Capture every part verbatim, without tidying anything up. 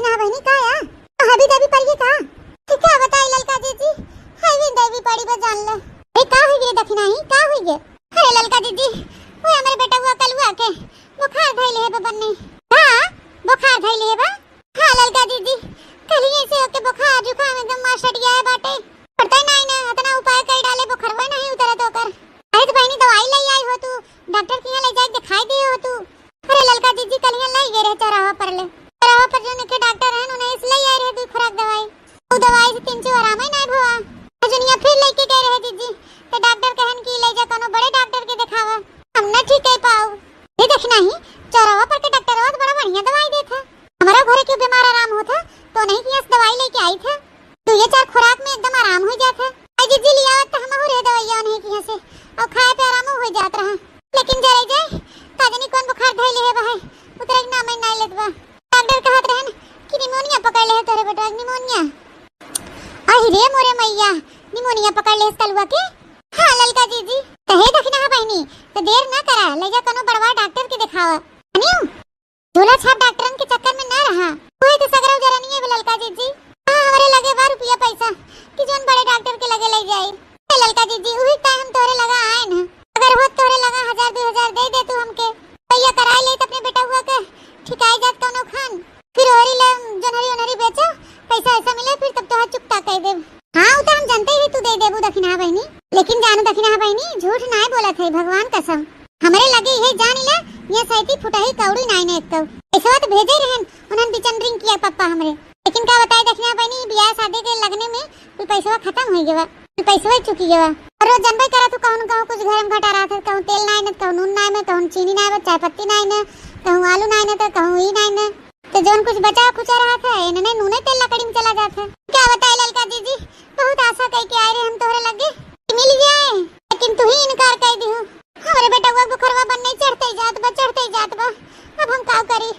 का बहिनी, का या? हबी देवी पड़ी का? का बताई ललका जीजी, हबी देवी पड़ी बा, जान ले। ए, का हुई गे दखिनहा, का हुई गे? अरे ललका जीजी, वो हमरे बेटउआ कलुआ के बुखार धइले है बा बन्नी। का? बुखार धइले है बा? हाँ ललका जीजी, कलिये से ओके बुखार जुकाम एकदम मार सट गया है बाटे। पड़ता ही नहीं ना, इतना उपाय कर डाले, बुखरवा नहीं उतरत ओकर। अरे तो बहिनी, दवाई ले आई हो तू, डॉक्टर के यहाँ ले जाके दिखाई दिए हो तू। अरे ललका जीजी, कलिया ले गए रहे चौराहा पर ले, चौराहा पर जो निके डॉक्टर रहन, उन्हें इस ले आए रहे दुई खुराक दवाई। वो दवाई से तीन चो आराम ही नहीं भवा। तो जुनिया फिर लेके गए रहे जीजी, तो डॉक्टर कहन कि ले जा कोनो बड़े डॉक्टर के दिखावा, हम न ठीक है पाओ। ये दखिनहा, चौराहा पर के डॉक्टर बहुत बड़ा बढ़िया दवाई देत है। हमारा घरे के बीमार आराम होत है, तो नहीं कि यस दवाई लेके आई थे। दुइये चार खुराक में एकदम आराम हो जात है। आई जीजी लियावत तो हमहू रहे दवाइया उन्हें किहाँ से, और खाए पे आराम हो जात रहा। लेकिन जरे जाए, का जानी कौन बुखार धइले है बा, उतरे के नाम ही नहीं लेत बा। डॉक्टर कहत रहन कि निमोनिया पकड़ ले है तोरे बेटा, निमोनिया। अहि रे मोरे मैया, निमोनिया पकड़ ले है कलुआ के। हाँ ललका जीजी, तो हे दखिनहा बहिनी, तो देर ना करा, ले जा कोनो बड़वा डॉक्टर के दिखावा। अनियो, झोला छाप डॉक्टरन के चक्कर में ना रहा। वही तो सगरा उजरनिए बा ललका जीजी। हाँ, हमरे लगे बा रुपया पैसा कि जोन बड़े डॉक्टर के लगे ले जाई। ए ललका जीजी, उही टाइम तोरे लगा आए न। अगर होत तोरे लगा हजार दो हजार दे दे तू हमके, भैया कराई लेत अपने बेटउआ के, ठिकाई जात कौनो खान। फिर ओहरी ले जोनहरी ओनहरी बेचो, पैसा ऐसा मिले, फिर तब तोहार चुकता कर देब। हाँ, उ तो हम जानते ही तू दे देबू दखिनहा बहिनी, लेकिन जानो दखिनहा बहिनी, झूठ नाय बोलत है, भगवान कसम। हमरे लगे इहे जान ले, ये सैती फुटही कौड़ी नाय ने एक तो। पैसवा तो भेजे रहन, उन्हन बिचन रिंकी के पप्पा हमरे। लेकिन का बताई दखिनहा बहिनी, बियाह शादी के लगने में कुल पैसवा खतम होइ गवा, कुल पैसवा ही चुकी गवा। और रोज जनबे करा तू, कहूँ न कहूँ कुछ घर में घटा रहा था, कहूँ तेल नाय न, कहूँ नून नाय न, कहूँ चीनी नाय न, चाय पत्ती नाय न, कहूँ आलू नाय न, तो कहूँ ई नाय न। तो जौन कुछ बचा खुचा रहत है, इन्हने नूने तेल लकड़ी में चला जात है। का बताई ललका जीजी, बहुत आशा कई के आए रहे हम तोहरे लगे कि मिल जाए, लेकिन तू ही इनकार कर दिहू। हमरे बेटउआ बुखरवा बन्ने चढ़ते जात बा, चढ़ते जात बा। अब हम का करी?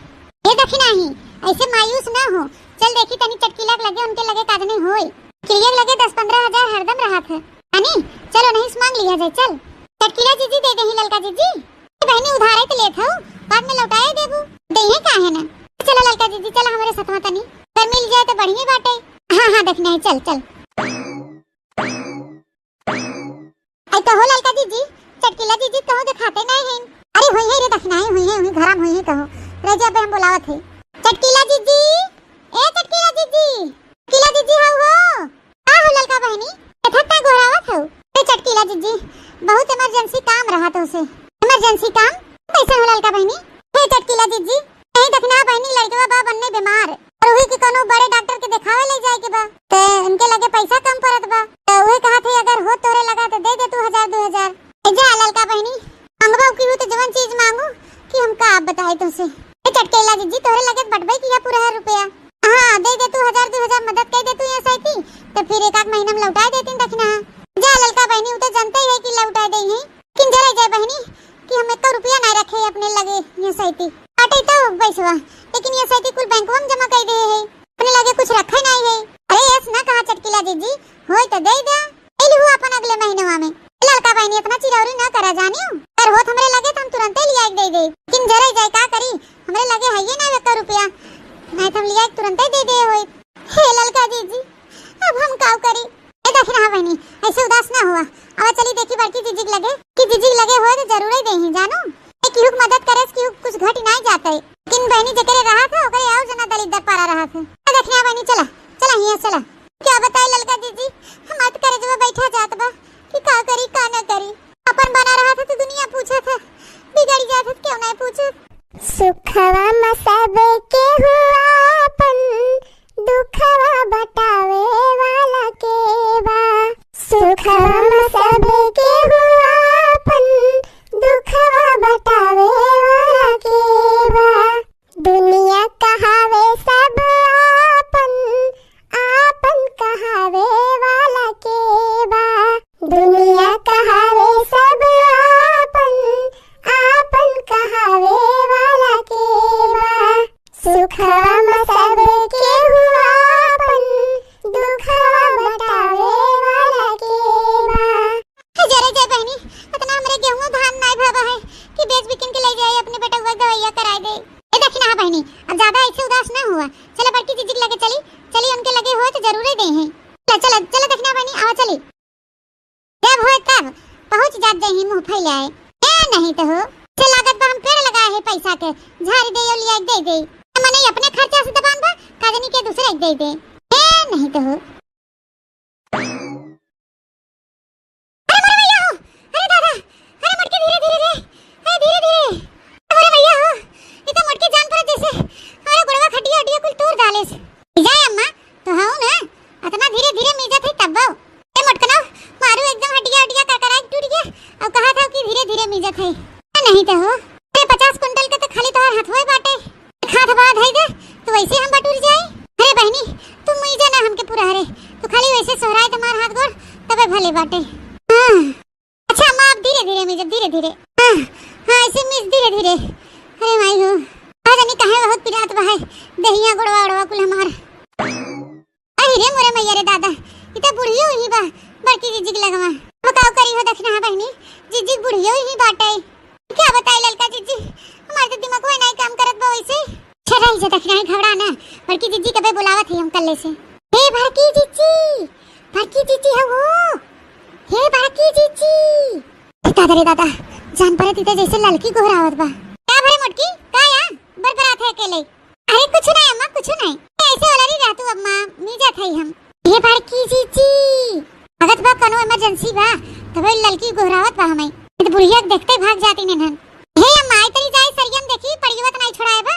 हे दखिनहा, ऐसे मायूस ना हो। चल देखी तनी चटकीला के लगे, उनके लगे का जाने होई। चटकीला के लगे दस पन्द्रह हजार हरदम रहत है। अनी, चलो नहीं से मांग लिया जाए, चल। चटकीला जीजी दे देही ललका जीजी। ए बहिनी, उधारे तो लेत हऊ, बाद में लौटाए देबू। देहे काहे ना? चला ललका जीजी, चला हमरे सथवा तनी। अगर मिल जाए तो बढ़िया बाटे। हाँ, हाँ, दखिनहा, चल, चल। आई कहो ललका जीजी, चटकीला जीजी कहो देखाते नहीं हैं। अरे होई है रे दखिनहा, होई है, होई घरा में होई है कहो। रह जा, अबे हम बुलावत है। चटकीला जीजी, ए चटकीला जीजी, चटकीला जीजी हऊ हो? का हो ललका बहिनी, एथक का गोहरावत हो? ए चटकीला जीजी, बहुत इमरजेंसी काम रहा तोसे। इमरजेंसी काम? कैसे हो ललका बहिनी? हे चटकीला जीजी, यही दखिनहा बहिनी लड़कवा बा बन्ने बीमार, और वही के कोनो बड़े डॉक्टर के देखावे ले जाए के बा, ते इनके लगे पैसा कम पड़त बा, तो वही कहा थे अगर हो तोरे लगा तो दे दे तू हजार दो हजार। ए जा ललका बहिनी, मंगबा की हो तो जवन चीज मांगू कि हम का आप बताए तुमसे। ए चटकीला जीजी, तोरे लगे बटबे किया पूरा है रुपया। हाँ, दे दे तू हजार दो हजार मदद कर दे तू यहाँ सैती, तो फिर एक आध महीना में लौटाए देती दखिनहा। जा ललका बहिनी, उ तो जानते ही है कि लौटाए दे ही, लेकिन जरा जाए बहिनी कि हम एक रुपया ना रखे अपने लगे यहाँ सैती। काटे तो पैसवा, लेकिन यहाँ सैती कुल बैंकवा में जमा कर दे है, अपने लगे कुछ रखे नहीं है। अरे यस ना कहा चटकीला जीजी, होय तो दे दे, ए लिहू अपन अगले महीनवा में। ए ललका बहिनी, इतना चिरौरी ना करा जानियो, अगर होत हमरे लगे तो हम तुरंते लिया के दे दे, लेकिन जरा जाए का करी, हमरे लगे है ये ना एक रुपया, नहीं तो हम लिया के तुरंते दे दे होई। हे ललका जीजी, अब हम का करी? ए दखिनहा बहिनी, ऐसे उदास ना हुआ। अब चली देखी बड़की जीजी के लगे, कि जीजी के लगे होए तो जरूर ही देही, जानो। ए केहू के मदद करे से केहू के कुछ घटी नहीं जाते। लेकिन बहिनी जेकरे रहा था, ओकरे और जना दलिद्दर पारा रहा था। ए दखिनहा बहिनी, चला, चला हियाँ, चला। क्या बताए ललका जीजी, हमार तो करेजवा बैठा जात बा, कि का करी, का ना करी। अपन बना रहा था तो दुनिया पूछा था, बिगड़ी जात है तो क्यों नहीं पूछा। सुखवा में सब केहू आपन, दुखवा बटावे वाला के बा। सुखवा में सब केहू आपन, दुखवा बटावे वाला के बा। दुनिया कहावे सब आपन, आपन कहावे वाला के बा। दुनिया कहावे सब आपन, आपन कहावे वाला के बा। सुखवा में सब केहू आपन, दुखवा बटावे वाला के बा। हे जरे जय बहिनी, इतना हमरे गेहूं धान नाय भवा है कि बेच बिकिन के ले जाए अपने बेटउआ के दवाइया कराए दे। ए दखिनहा बहिनी, अब ज्यादा ऐसे उदास ना हुआ। चला बड़की जिक लगे चली, चली उनके लगे होए तो जरूरे देइहैं। चला, चला, चला दखिना बहिनी, आवा चली। जब होए तब पहुँच जात जइहैं मुँह फैलाए। ए नहीं तो हो, से लागत बा हम पेड़ लगाए हैं पैसा के, झाड़ी दे यो लिया के दे दे। मने अपने खर्चा से दबान बा, काजनी के दूसरे के दे दे। ए नहीं तो हो। अरे मोरे भैया हो, अरे दादा, अरे मोटकी धीरे धीरे रे, अरे धीरे धीरे। अरे भैया हो, ई तो मोटकी जान पड़त जैसे, अरे गोड़वा खटिया हड्डिया कुल तोड़ डालेस। जाए अम्मा, तो हूँ ना, अतना धीरे धीरे मीजत है तब्बो। ए मोटकनो, मारू एकदम हड्डिया हड्डिया करकराई टूट गया, अब कहा था कि धीरे धीरे मीजत है। नहीं तो हो, अरे पचास कुंटल के तो खाली तोहर हथवे बाटे। एक हाथ बा धई दे, तो वैसे हम बटुर जाई। अरे बहिनी, तू मुई जाना हमके पूरा हरे, तू खाली वैसे सोहराए तो मार हाथ गोड़, तबे भले बाटे। हाँ। अच्छा अम्मा, आप धीरे धीरे मीजब, धीरे धीरे। हाँ, हाँ, ऐसे मीज धीरे धीरे। अरे माई हो, आज नहीं कहे बहुत पिरात बा है, दहिया गोड़वा ओड़वा कुल हमार। अरे रे मोरे मैया रे दादा, ई त बुढ़ियो ही बा, बड़की जिज्जी के लगवा। बताओ करी हो दखिना बहिनी, जिज्जी के बुढ़ियो ही बाटे। क्या बताई ललका जिज्जी, हमार तो दिमागवा नहीं काम करत बा वैसे। छे रही से दखिना ही घबरा ना, बड़की जिज्जी कबे बुलावत ही हम कल्ले से। हे बड़की जिज्जी, बड़की जिज्जी हो वो, हे बड़की जिज्जी। दादा रे दादा, जान पड़े तीते जैसे ललकी गोहरावत बा। का भरे मोटकी, का या बरबरात है अकेले? अरे कुछ नहीं अम्मा, कुछ नहीं। ऐसे वाला नहीं रहतू अम्मा, मीजत है हम। हे बड़की जिज्जी, अगत बा कोनो emergency बा, तबे ललकी गोहरावत बा हमें। ये तो बुढ़िया के देखते भाग जाती नेनहन। हे अम्मा, आई तरी जाए सरियम देखी, पड़ियवा तो नहीं छोड़ाए बा।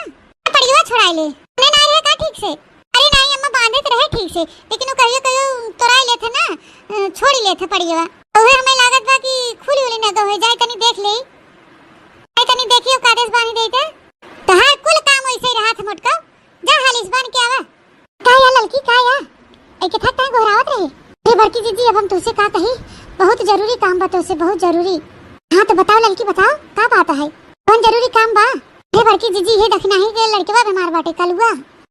पड़ियवा छोड़ाए ले। ने ना रहे का ठीक से? अरे नहीं अम्मा, बांधे तो रहे ठीक से, लेकिन वो कहियो कहियो तोड़ाए लेथे ना, अ, छोड़ी लेथे पड़ियवा। तो उहे हमें लागत बा कि खुली उली न गए, जाए तनी देख ले। ए, तनी देखियो, कादेस बानी देते। तोहार कुल काम वैसे ही रहा था मोटका। जा हालिस बान के आवा। का या ललकी, का या? ए, के थक तय गोहरावत रहे। हे बड़की जिज्जी, अब हम तुझसे का कही? बहुत जरूरी काम बा तुझसे, बहुत जरूरी। हाँ, तो बताओ ललकी, बताओ, का बात है? कौन जरूरी काम बा? हे बड़की जिज्जी, हे दखिनाही के लड़कवा बीमार बाटे, कलुआ।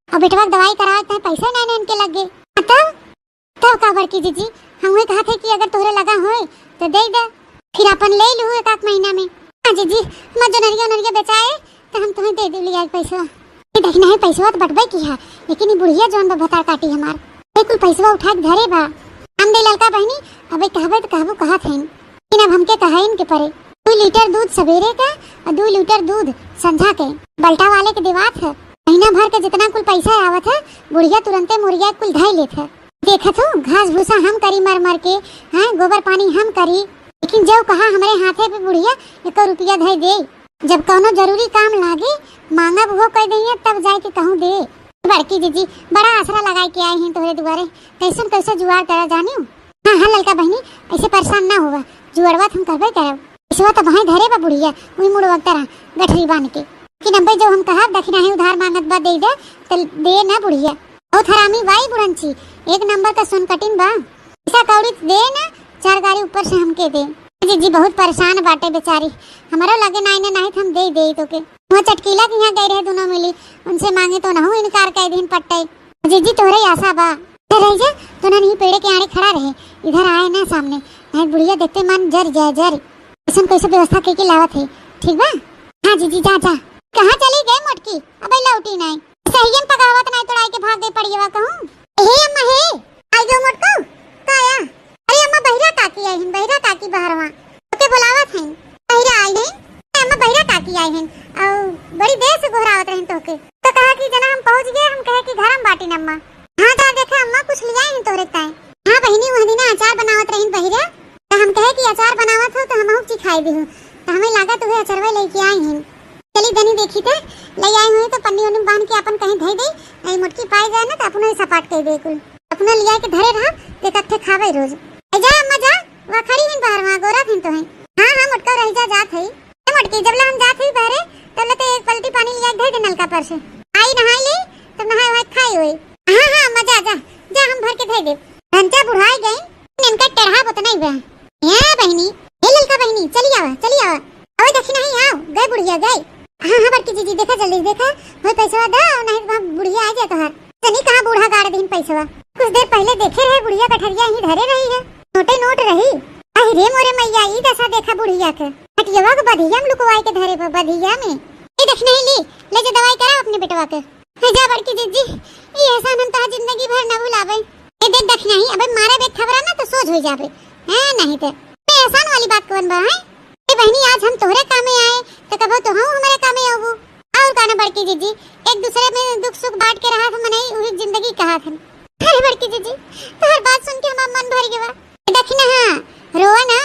अब बेटवा के दवाई करावे तय पैसा नहीं इनके लग गए। तब तब का बड़की जिज्जी, हम उहे कहत है कि अगर तोहरे लगा होए, तो दे दे, फिर अपन ले लू एक आध महीना में। हाँ जिज्जी, हमार जो नरिया नरिया बेचाए, तो हम तुम्हें दे दे लिया पैसा। ये देखना है, पैसा तो बटबे की है, लेकिन ये बुढ़िया जौन बा भतार काटी हमार, ये कुल पैसा उठा के धरे बा। हम दे ललका बहिनी, अबे कहबे तो कहबो कहत है, लेकिन अब हमके कहे इनके परे। दो लीटर दूध सवेरे का और दो लीटर दूध संझा के, बल्टा वाले के देवात है। महीना भर के जितना कुल पैसा आवत है, बुढ़िया तुरंते मुर्गिया कुल धाई लेत है। देखत हो, घास भूसा हम करी मर मर के, हैं, गोबर पानी हम करी, लेकिन जब कहा हमरे हाथे पे बुढ़िया एको रुपया धई दे। जब कौनो जरूरी काम लागे, मांगब उहो कह दइया, तब जाए के कहूँ दे। बड़की जिज्जी, बड़ा आसरा लगाए के आए हैं तोहरे दुआरे, कैसन कैसे जुआर करा जानियो। हाँ, हाँ, ललका बहिनी, ऐसे परेशान ना हुआ, जुआरवा तो हम करबे करब। इसवा तो भाई धरे बा बुढ़िया, वही मुड़वा तरह गठरी बांध के। कि नब्बे जो हम कहब, दखिनाही उधार मांगत बा, दे दे, तो दे ना बुढ़िया। बहुत हरामी बाई बुढ़ंची, एक नंबर का सुन कटिन बा। पैसा कौड़ी तो दे ना, चार गाड़ी ऊपर से हमके दे। जिज्जी बहुत परेशान बाटे बेचारी, हमारा लगे नाई ना, नाई तो हम दे दे तो के। वहाँ चटकीला के यहाँ गए रहे दोनों मिली, उनसे मांगे तो नहु इनकार कर दिन पट्टे। जिज्जी तोहरे आशा बा। इधर रह जा, तो ना नहीं पेड़े के आड़े खड़ा रहे, इधर आए ना सामने, नहीं बुढ़िया देखते मन जर जाए जर। ऐसन कैसे व्यवस्था के, के लावत है, ठीक बा? हाँ जिज्जी, जा, जा। कहाँ चली गए मोटकी? अबे लौटी नहीं। सहियन पगावत नहीं तोड़ाई के भाग गई पड़ियवा कहूँ। हे अम्मा हे, आई गयो मोटको, का आया? अरे अम्मा बहिरा काकी आई हैं, बहिरा काकी बहरवा। ओके बुलावत हैं। बहिरा आई हैं। ए अम्मा बहिरा काकी आई हैं। और बड़ी देर से गोहरावत रही तोके। तो कहा कि जना हम पहुँच गए, हम कहे कि घर हम बाटी अम्मा। हाँ तो देखा अम्मा कुछ लिया हैं तोरे ताए। हाँ बहिनी, वह दिना अचार बनावत रही बहिरा। तो हम कहे कि अचार बनावत हो तो हम चिखाई दी हूँ। तो हमें लागत उहे अचरवा लेके आई हैं। चली दनी देखी थे, ले आई हुई तो पन्नी उन्नी बांध के अपन कहीं धई दे, नहीं मोटकी पाई जाए ना तो अपनो ही सपाट कह दे कुल। अपनो लिया के धरे रहा, ते कत्थे खावे रोज। ए जा अम्मा जा, वह खड़ी हैं बाहर वहाँ गोरा फिन तो हैं। हाँ, हाँ, मोटका रह जा, जात है। ए मोटकी, जब ले हम जात है बहरे, तब ले ते एक पलटी पानी लिया के धई दे नलका पर से। आई नहाई ले, तब नहाए वहाए खाई होई। हाँ, हाँ, अम्मा जा, जा, जा हम भर के धई दे। घंटा बुढ़ाई गई, इनका टेढ़ा बतनाई बा। ए बहिनी, ए ललका बहिनी, चली आवा, चली आवा। अबे देखी नहीं, आओ, गए बुढ़िया, गए। हाँ, हाँ, बड़की जीजी, देखा जल्दी, देखा, वही पैसवा दो, नहीं तो वहाँ बुढ़िया आ जाए तोहार। तनी कहाँ बूढ़ा गाड़ दीन पैसवा। कुछ देर पहले देखे रहे, बुढ़िया कठरिया ही धरे रही है, नोटे नोट रही। अरे रे मोरे मैया, ई दशा देखा बुढ़िया के। हटियवा के बधिया में लुकवाई के धरे बा, बधिया में। ई देख नहीं ली, ले जा दवाई करा अपने बेटवा के। हे जा बड़की जिज्जी, ई एहसान हम तोहार जिंदगी भर न भुलाबे। ए देख दखिनाही, अबे मारे बे थबरा ना तो सोझ होइ जाबे। हैं, नहीं ते। ए एहसान वाली बात कौन बा, हैं? ए बहिनी, आज हम तोहरे कामे आए, तो कबो तोहू हमरे कामे आबू। और का ना बड़की जिज्जी, एक दूसरे में दुख सुख बांट के रहा था मनई, उही जिंदगी कहा था। अरे बड़की जिज्जी, तोहर बात सुन के हमार मन भर गवा। ए दखिना, हाँ, रोआ ना,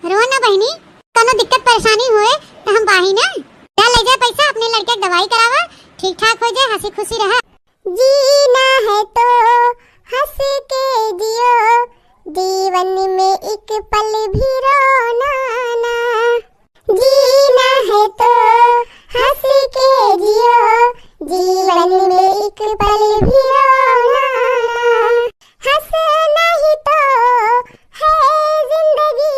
रोआ ना बहिनी, कोनो दिक्कत परेशानी होए तो हम बाही ना। जा ले जा पैसा, अपने लड़के के दवाई करावा, ठीक ठाक हो जाए, हंसी खुशी रहा। जीना है तो हंस के जियो, जीवन में एक पल भी रोना ना। जीना है तो हंस के जियो, जीवन में एक पल भी रोना ना। हंसना ही तो है जिंदगी,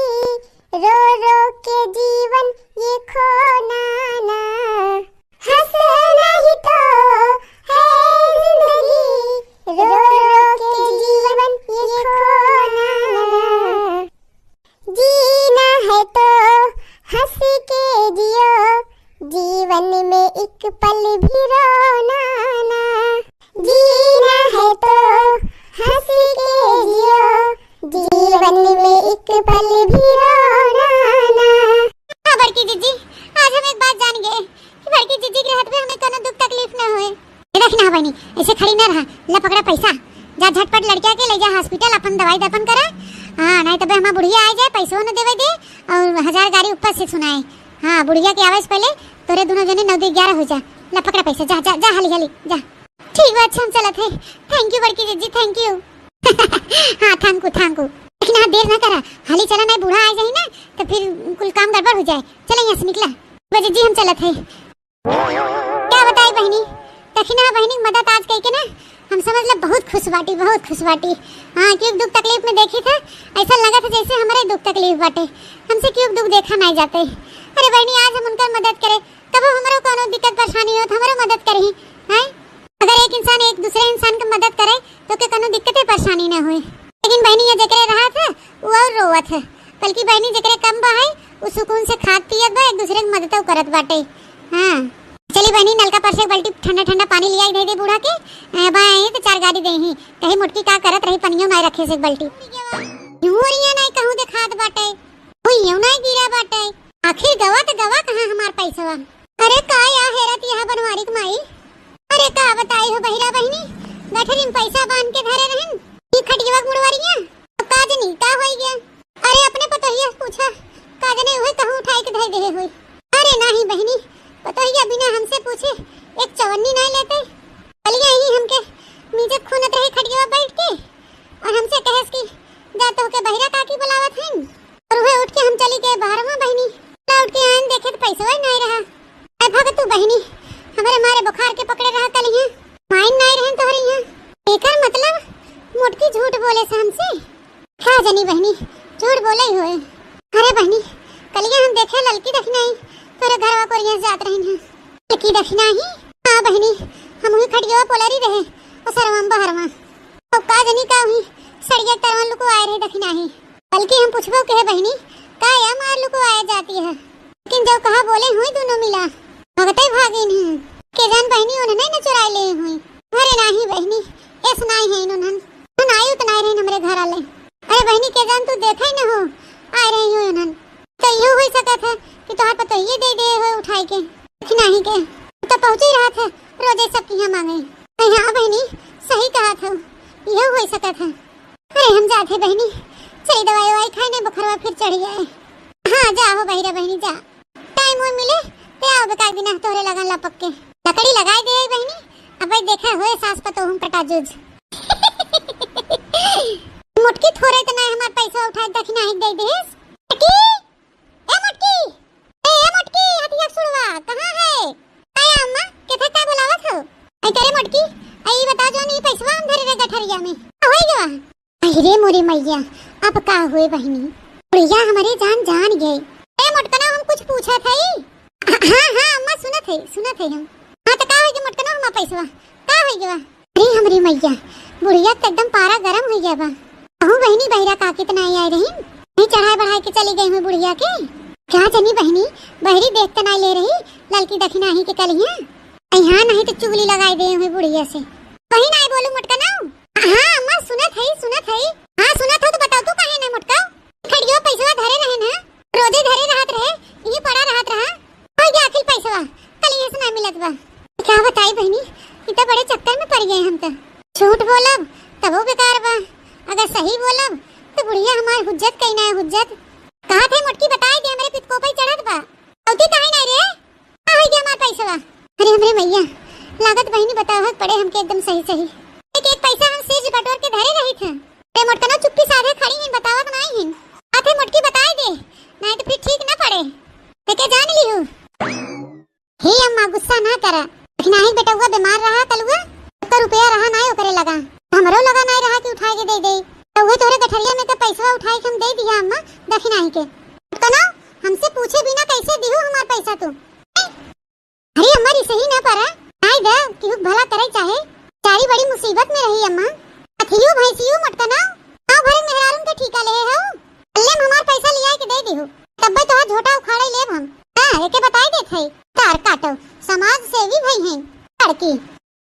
रो रो के जीवन ये खोना ना। हंसना ही तो है जिंदगी, रो रो के जीवन ये खोना ना। जीना है तो हंस के जियो, जीवन में एक पल भी रोना ना। जीना है तो हंस के जियो, जीवन में एक पल भी रोना ना। हाँ बड़की जिज्जी, आज हम एक बात जान गए कि बड़की जिज्जी के रहत में हमें कोनो दुख तकलीफ ना होए। ए देख ना बहिनी, ऐसे खड़ी ना रहा, ला पकड़ा पैसा, जा झटपट लड़किया के ले जा हॉस्पिटल, अपन दवाई दफन करा। हाँ, नहीं तबे हमार बुढ़िया आ जाए, पैसो न देवे दे और हजार गारी ऊपर से सुनाए। हाँ, बुढ़िया के आवे से पहले तोरे दोनों जने नौ दो ग्यारह हो जा। ला पकड़ा पैसा, जा, जा, जा, हाली, हाली, जा। ठीक बा, अच्छा हम चलत है। Thank you बड़की जिज्जी, thank you। हाँ, thank you, thank you। लेकिन हाँ, देर ना करा, हाली चला, नहीं बूढ़ा आ जाई ना, तो फिर कुल काम गड़बड़ हो जाए। चला यहाँ से निकला। बा जिज्जी, हम चलत है। क्या बताई बहिनी, दखिना बहिनी के मदद आज कइके ना हम समझ ले बहुत खुश बाटी, बहुत खुश बाटी। हाँ, क्यों दुख तकलीफ में देखी था, ऐसा लगा था जैसे हमारे दुख तकलीफ बाटे, हमसे क्यों दुख देखा नहीं जाते। अरे बहिनी, आज हम उनकर मदद करे, कबो हमरो कोनो दिक्कत परेशानी हो तो हमरो मदद करही, हैं? अगर एक इंसान एक दूसरे इंसान के मदद करे तो के कोनो दिक्कते परेशानी ना होए। लेकिन बहिनी, ये जेकरे रहा था वो और रोवत है, बल्कि बहिनी जेकरे कम बा है वो सुकून से खात पियत बा, एक दूसरे के मदद करत बाटे। हाँ, चली बहिनी, नलका पर से एक बाल्टी ठंडा ठंडा पानी लिया दे दे बूढ़ा के। ए, बा, यहीं तो चार गाड़ी दे ही, कहीं मोटकी का करत रही, पनियो ना रखे से एक बाल्टी। यूं ओरिया नहीं कहूँ देखात बाटे, हुइयों ना गिरा बाटे। आखिर गवा तो गवा कहाँ हमार पैसवा? अरे का या हेरत यहाँ बनवारी के माई? अरे का बताई हो बहिरा बहिनी, गठरी में पैसा बांध के धरे रहन, ई खटियवा के मुड़वारिया। अब का जनी का होई गया? अरे अपने पतोहिया से पूछा, का जने उहे कहूँ उठाई के धई देहे होई। अरे नाही बहिनी, पतोहिया बिना हमसे पूछे एक चवन्नी नहीं लेते। कलिया ही हमके नीचे खूनत रहे खटियवा बैठ के और हमसे कहेस कि जा तोहके बहिरा काकी बुलावत हईन। और उहे उठ के हम चली गए बहरवा बहिनी। लौट के आइन देखे तो पैसवा ही नहीं रहा। अरे भगतू बहिनी, हमरे मारे बुखार के पकड़े रहा कल यहाँ। माइन नहीं रहन तोहरे यहाँ। एकर मतलब मोटकी झूठ बोले से हमसे। का जनी बहिनी, झूठ बोले ही होए। अरे बहिनी, कलिया हम देखे ललकी दखिनाही तोरे घरवा कोरिया से जात रहिन है। ललकी दखिनाही? हाँ बहिनी, हम हुई खटियवा पोलरी रहे और सरवा में बहरवा। तो का जनी का हुई सड़िया तरवन लुको आए रहे दखिनाही। बल्कि हम पूछबो के है बहिनी, का या मार लुको आया जाती है? लेकिन जब कहा बोले हुई दोनों मिला, भगते भागिन ही। के जान बहिनी उन्हें न चुराई ले हुई। अरे नाही बहिनी, ऐस नाही है इन्होंने। उन्हें आई उतना रहे हमरे घर आले। अरे बहिनी के जान तू देखा ही न हो, आए रही हो उन्हें। तो यो हो सकत है कि तोहार पतोहिए दे दे हो उठाई के। कि नाही के। तो पहुँचे ही रहा था, रोजे सब किहाँ मांगे। अरे हाँ बहिनी, सही कहा था, यो हो सकत है। अरे हम जात है बहिनी, चली दवाई ववाई खाई ने बुखरवा फिर चढ़ जाए। हाँ जा हो बहिरा बहिनी जा, टाइम वो मिले ते आओ बेकार बिना तोहरे लगन लपक के। लकड़ी लगाई दे बहिनी, अब भाई देखा होए सास पतो हम कटा जुझ। मोटकी थोरे इतना हमार पैसा उठाए दखिनाही दे देस। मोटकी, ए मोटकी, ए, ए मोटकी, हथिया सुड़वा, कहाँ है? आया अम्मा, केथे का बुलावत हो? ऐ करे मोटकी, ऐ ई बताओ जौन ई पैसवा हम धरे रहे गठरिया में, का होई गवा? अरे मोरे मैया, अब का हुए बहिनी? बुढ़िया हमरे जान जान गए। ए मोटकना, हम कुछ पूछत हई। हाँ, हाँ, अम्मा सुनत है, सुनत है हम। हाँ, तो का होई गवा मोटकना, हमार पैसवा? का होई गवा? अरे हमरी मैया, बुढ़िया तो एकदम पारा गरम हो गया बा। कहूँ बहिनी बहिरा का कितना आई आई रही, नहीं चढ़ाई बढ़ाई के चली गई हुई बुढ़िया के। क्या जनी बहिनी, बहरी देख के नहीं ले रही, ललकी दखिनाही के कलिया। अई हाँ, नहीं तो चुगली लगाई देई हुई बुढ़िया से। वही नाहीं बोलू मोटकनऊ। हाँ अम्मा, सुनत हई, सुनत हई। हाँ सुनत हो तो बताओ तू काहे नाहीं मोटकऊ? खड़ियो पैसवा धरे रहे ना, रोजे धरे रहत रहे, इही पड़ा रहत रहा। होइ गया आखिर पैसवा, कल इहाँ से नाहीं मिलत बा। का बताई बहिनी, ई त बड़े चक्कर में पड़ गए हम त। झूठ बोलब तबो बेकार बा, अगर सही बोलब त बुढ़िया हमार हुज्जत कई ना हुज्जत। कहत है मोटकी बताई दे, हमरे पितको पे चढ़त बा। अउती काहे नाहीं रे? का होइ गया हमार पैसवा? अरे हमरे मैया, लागत बहिनी बतावत पड़े हमके एकदम सही सही। एक एक पैसा हम सेज बटोर के धरे रही थे। अरे मोटकनऊ चुप्पी साधे खड़ी हिन, बतावत नाहीं हिन। आथे मोटकी बताई दे, नाहीं तो फिर ठीक ना पड़े। ते के जान ली हूँ। हे अम्मा गुस्सा ना करा, देखी नाहीं बेटउआ बीमार रहा कलुआ, ओकर रुपया रहा नाहीं ओकरे लगा, हमरो लगा नाहीं रहा कि उठाए के दे दे। तो उहे तोहरे गठरिया में के पैसवा उठाए के हम दे दिया अम्मा, देखी नाहीं के। मोटकनऊ हमसे पूछे बिना कैसे दिहू हमार पैसा तू? अरे अम्मा, रिसही ना परा, नाहीं दे, केहू भला करे चाहे, चारी बड़ी मुसीबत में रही अम्मा। अथियो भैंसियो मोटकनऊ, गाँव भर मेहरारून के ठीका लेहे हऊ, अल्ले में हमार पैसा लियाए के दे दिहू, तब्बे तोहार झोटा उखाड़े लेब हम। हाँ, एके बताई देत हई, तार काटो, समाज सेवी भई हैं, लड़की।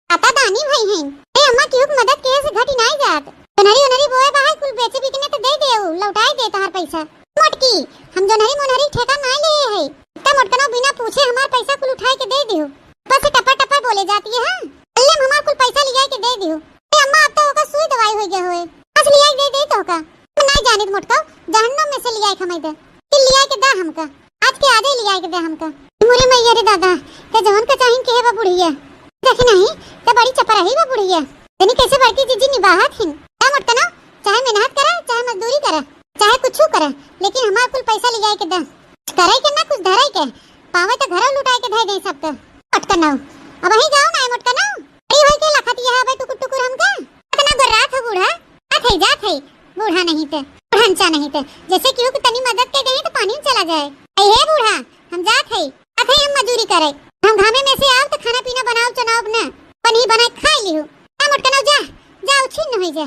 आता दानी भई हैं। ए अम्मा, केहू के मदद किहे से घटी नाहीं जात। जोनहरी ओनहरी बोए बा है, कुल बेचे बिकने त दे देउ, लौटाए दे तोहार पैसा। मोटकी, हम जोनहरी मोनहरी ठेका नाहीं लेहे हई। त मोटकनऊ बिना पूछे हमार पैसा कुल उठाए के दे दिहू। ऊपर से टपर टपर बोले जाती है, हाँ? अल्ले में हमार कुल पैसा लियाए के दे दिहू। ए अम्मा, अब तो ओकर सुई दवाई होइ गया होए। आज लियाए के दे दे तो का? हम नाहीं जानित मोटकऊ, जहन्नम में से लियाए के हमाई दे। कि लियाए के दा हमका। आज के आजे लियाए के दे हमका। मोरे मैया रे दादा, ते जवन का चाहिन के है बा बुढ़िया। देखी नाहीं, ते बड़ी चपराही बा बुढ़िया। तनी कैसे बड़की जीजी निबाहत हिन। ए मोटकनऊ, चाहे मेहनत करा, चाहे मजदूरी करा, चाहे कुछू करा, लेकिन हमार कुल पैसा लियाए के दे। कुछ करे के ना, कुछ धरे के। पावे त घरौ लुटाए के धै दे सबके। मोटकनऊ, अबहीं जाओ ना, ए मोटकनऊ। बड़ी होई के लखत यह अबे टुकुर टुकुर हमका। इतना गोर्रात हो बूढ़ा। जात है, जात है। बूढ़ा नहीं ते, बुढ़नचा नहीं ते। जैसे केहू के तनी मदद के गई तो पानी में चला जाए। ए हे बूढ़ा, हम जात है। अथे हम मजूरी करे। हम घामे में से आव तो खाना पीना बनाव चुनाव न। पनी बनाए खाई लिहू। ए मोटकनऊ जा, जा उछिन न होई जा।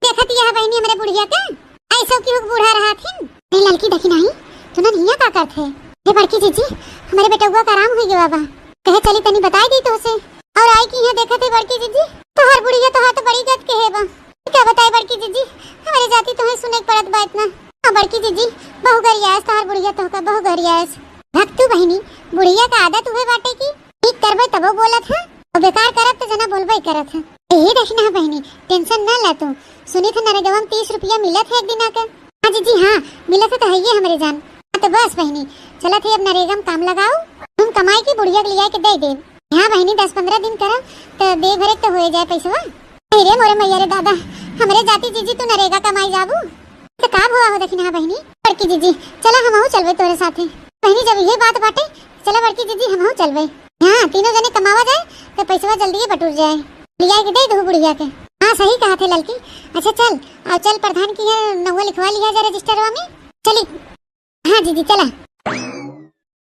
देखत यह बहिनी हमरे बुढ़िया के, ऐसो केहू के बूढ़ा रहत हिन। ए ललकी देखी नाहीं, तू नन्हिया का करत है? हे बड़की जीजी, हमरे बेटउआ का आराम होई गवा बा। कहे चली तनी बताई दी तोहसे। और आई कि यहाँ देखत है बड़की जीजी, तोहर बुढ़िया तोहार तो बड़ी गत के है बा। का बताई बड़की जीजी, हमरे जाति तोहे सुने के पड़त बा इतना। हाँ बड़की जीजी, बहु गरियास तोहार बुढ़िया तोहका, बहु गरियास। भक्तू बहिनी, बुढ़िया का आदत उहे बाटे की ठीक करबे तबो बोलत है, और बेकार करब तो जना बोलबे करत है। ए देखी ना बहिनी, tension ना ला तू, सुनी थे नरेगवा में तीस रुपया मिलत है एक दिना के। हाँ जीजी हाँ, मिलत है तो है ये हमरे जान। हाँ तो बस बहिनी, चलत है अब नरेगा में काम लगाओ, तुम कमाई की बुढ़िया के लिया के दे दे। हाँ बहिनी, दस पन्द्रह दिन करब तो दे भरे तो हो जाए पैसवा। अरे मोरे मैया रे दादा, हमरे जाति जीजी तू नरेगा कमाई जाबू। तो का भवा हो देखी ना बहिनी, बड़की जीजी, चला हमहू चलबे तोरे साथे। बहिनी जब ये बात बाटे, चला बड़की जीजी हमहू चलबे। हाँ तीनों जने कमावा जाए तो पैसवा जल्दी ही बटुर जाए। लिया के दे दू बुढ़िया के। हाँ सही कहा थे ललकी। अच्छा चल, और चल प्रधान की है नहुआ लिखवा लिया जा रजिस्टरवा में। चली। हाँ जीजी चला।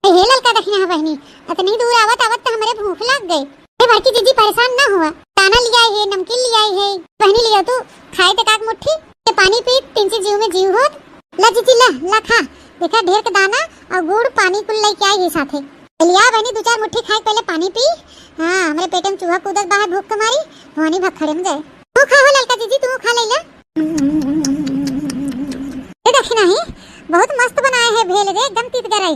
ए, हे ललका दखिना बहिनी, अतनी दूर आवत आवत त हमरे भूख लाग गई। ए बड़की जीजी परेशान ना हुआ, दाना लियाई है, नमकीन लियाई है। बहिनी लियो तू, खाए त काक मुट्ठी, के पानी पी, तिनची जीव में जीव होत। ला जीजी ला, ला खा, देखा ढेर के दाना और गुड़ पानी कुल लेके आई है साथे। लिया बहिनी दो चार मुट्ठी खाए पहले पानी पी। हाँ हमरे पेटे में चूहा कूदत बाहर भूख के मारी, भवानी भखड़े में जाए। तू खा हो ललका जीजी, तू खा ले ला। ए देखी नाही, बहुत मस्त बनाए है भेल रे, एकदम तीत गरई।